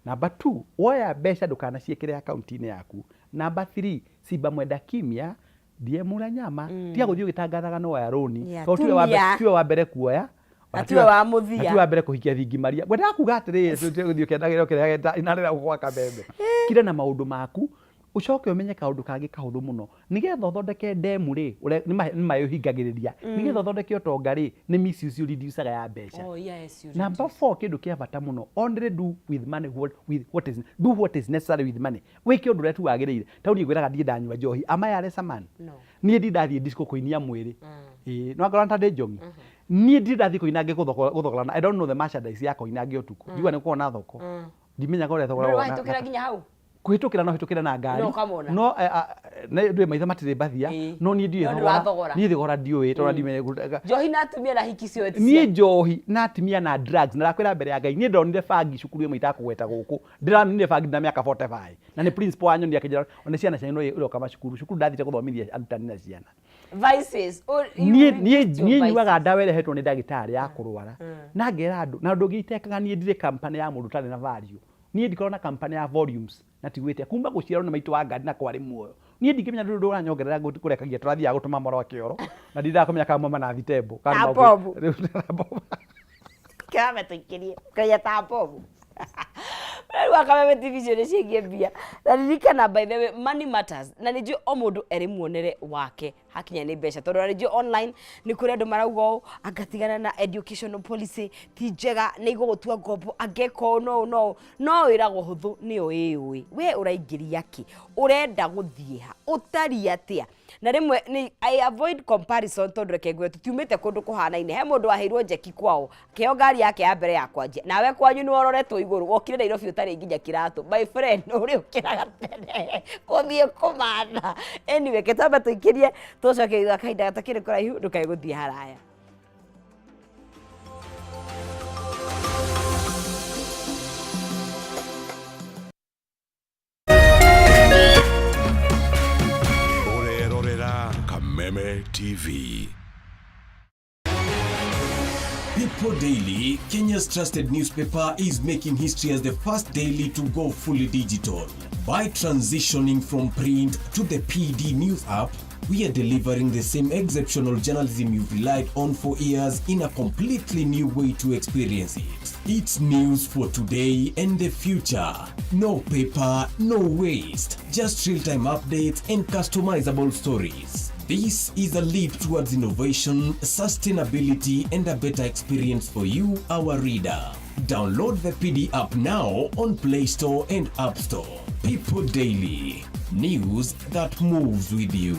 Number two, woya mbeca ndũkanaciĩkĩre akaunti-inĩ yaku. Number three, simba mwenda kimya ndiye mula nyama. Tiga gũthiĩ ũgĩtangathaga no woya rũni, tondũ Tumia. tiwe wa mbere kuoya Na tiwe wa mũthia. Na tiwe wa mbere kũhikia thingi maria. Ngwendaga kuga atĩrĩrĩ, gũthiĩ ũkĩendagĩra ũkĩrehaga inarĩra gwa kamembe, kira na maũndũ maku, ũcoke ũmenye kaũndũ kangĩ kahũthũ mũno. Nĩgetha ũthondeke ndemu rĩ, nĩ maĩ ũhingagĩrĩria. Nĩgetha ũthondeke ũtonga rĩ, nĩ misuse ũreducaga ya mbeca. Oh, yes, you Number four, kĩndũ kĩa bata mũno, only do with money what, with what is, do what is necessary with money. Wĩke ũndũ ũrĩa tu wagĩrĩire. Tau niĩ ngwĩraga ndirĩ ndanyua njohi. Am I a lesser man? No. Niĩ ndirĩ ndathiĩ disco kũinia mwĩrĩ. Ĩĩ, no angorwo ta ndĩ njongi, niĩ ndirĩ ndathiĩ Koinange gũthogorana. I don't know the merchandise ya Koinange ũtukũ. Njigua nĩ gũkoragwo na thoko, ndimenyaga ũrĩa thogora Ndũrĩ wahĩtũkĩra nginya hau? Kũhĩtũkĩra no hĩtũkĩre na ngari. No ũkamona. No ndũĩ maitho matirĩ mbathia. No niĩ ndiũĩ No thogora. ndũrathogora. Niĩ thogora ndiũĩ, tondũ ndimenye. Njohi na atumia na hiki cio ti Niĩ njohi na atumia na drugs, na ndakwĩra mbere ya Ngai, niĩ ndonire bangi cukuru ĩmwe itakũgweta gũkũ. Ndĩraninire bangi na mĩaka 45, na nĩ principal wanyonire akĩnjĩra, "Ona ciana cianyu no iroka macukuru." Cukuru ndathiĩte gũthomithia arutani na ciana. Vices. Oh, you Niĩ reduced niĩ your niĩ vices. nyuaga ndawa ĩrĩa hetwo nĩ ndagĩtarĩ ya kũrwara, na ngera andũ na ũndũ ũngĩ itekaga. Niĩ ndirĩ company ya mũndũ ũtarĩ na value. Niĩ ndikoragwo na company ya volumes na tigwĩte kuma gũciarwo nĩ maitũ wa ngari na kwarĩ muoyo. Niĩ ndingĩmenya ndũrĩ ũranyongerera kũrekagia tũrathiaga gũtũma marũa kĩoro na ndindaga kũmenya kana mauma na thitembo. Ta bobu. Kĩrambe tũikĩrie kũrĩa ta bobu. Rĩu akameme TV icio nĩ ciĩgiĩ mbia. Na ririkana, by the way, money matters, na nĩ njũĩ o mũndũ erĩ muonere wake hakinya nĩ mbeca, tondũ na nĩ njũĩ online nĩ kũrĩ andũ marauga ũũ, angatigana na educational policy ti njega, nĩ igũgũtua ngombo, angeka ũũ no ũũ no ũũ, no wĩragwo hũthũ nĩyo ĩyũĩ we ũraingĩria kĩ, ũrenda gũthiĩ ha, ũtariĩ atĩa. Na rĩmwe nĩ I avoid comparison, tondũ reke ngwĩre, tũtiumĩte kũndũ kũhanaine. He mũndũ waheirwo njeki kwao, kĩo ngari yake ya mbere ya kwanjia, nawe kwanyu nĩ wororetwo igũrũ, wokire Nairobi ũtarĩ nginya kĩratũ, my friend, ũrĩ ũkĩraga tene gũthiĩ kũmatha. Anyway, ke twambe tũikĩrie, tũcoke thutha kahinda gatakĩrĩ kũraihu. Ndũkae gũthiĩ haraya. Ũrerorera Kameme TV. People Daily, Kenya's trusted newspaper, is making history as the first daily to go fully digital. By transitioning from print to the PD News app, we are delivering the same exceptional journalism you've relied on for years in a completely new way to experience it. It's news for today and the future. No paper, no waste. Just real-time updates and customizable stories. This is a leap towards innovation, sustainability, and a better experience for you, our reader. Download the PD app now on Play Store and App Store. People Daily. News that moves with you.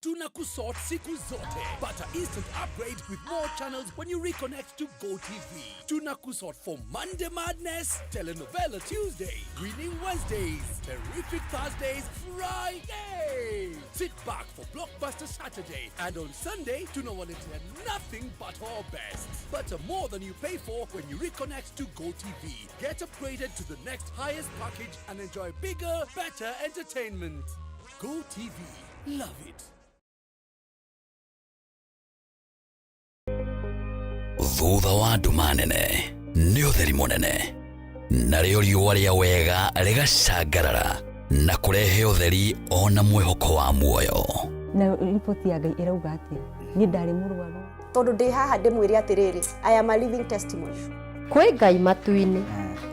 Tunakusort siku zote. Pata instant upgrade with more channels when you reconnect to GoTV. Tunakusort for Monday Madness, Telenovela Tuesday, Winning Wednesdays, Terrific Thursdays, Friday. Sit back for Blockbuster Saturday, and on Sunday, tunawaletea nothing but our best. But more than you pay for when you reconnect to GoTV. Get upgraded to the next highest package and enjoy bigger, better entertainment. GoTV. Love it. Thutha wa nduma nene nĩ ũtheri mũnene, narĩo riũa rĩa wega rĩgacangarara na kũrehe ũtheri ona mwĩhoko wa muoyo. Na riboti ya Ngai ĩrauga atĩa? Niĩ ndarĩ mũrwaru. Tondũ ndĩ haha ndĩmwĩre atĩrĩrĩ, I am a living testimony. Kwĩ Ngai matu-inĩ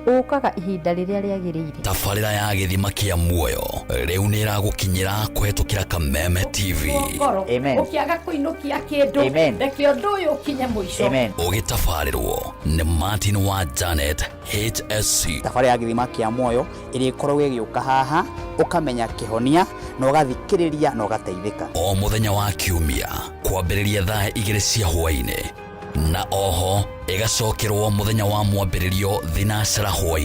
ũkaga ihinda rĩrĩa rĩagĩrĩire. Tabarĩra ya gĩthima kĩa muoyo rĩu nĩ ĩragũkinyĩra kũhetũkĩra Kameme TV. Ngoro ũkĩaga kũinũkia kĩndũ, reke ũndũ ũyũ ũkinye mũico. Ũgĩtabarĩrwo nĩ Martin wa Janet HSC. Thabarĩ ya gĩthima kĩa muoyo ĩrĩkoragwo ĩgĩũka haha, ũkamenya kĩhonia na ũgathikĩrĩria na ũgateithĩka. O mũthenya wa kiumia kwambĩrĩria thaa 2 cia hwaĩ-inĩ, na oho ĩgacokerwo mũthenya wa mwambĩrĩrio 3 hwaĩ.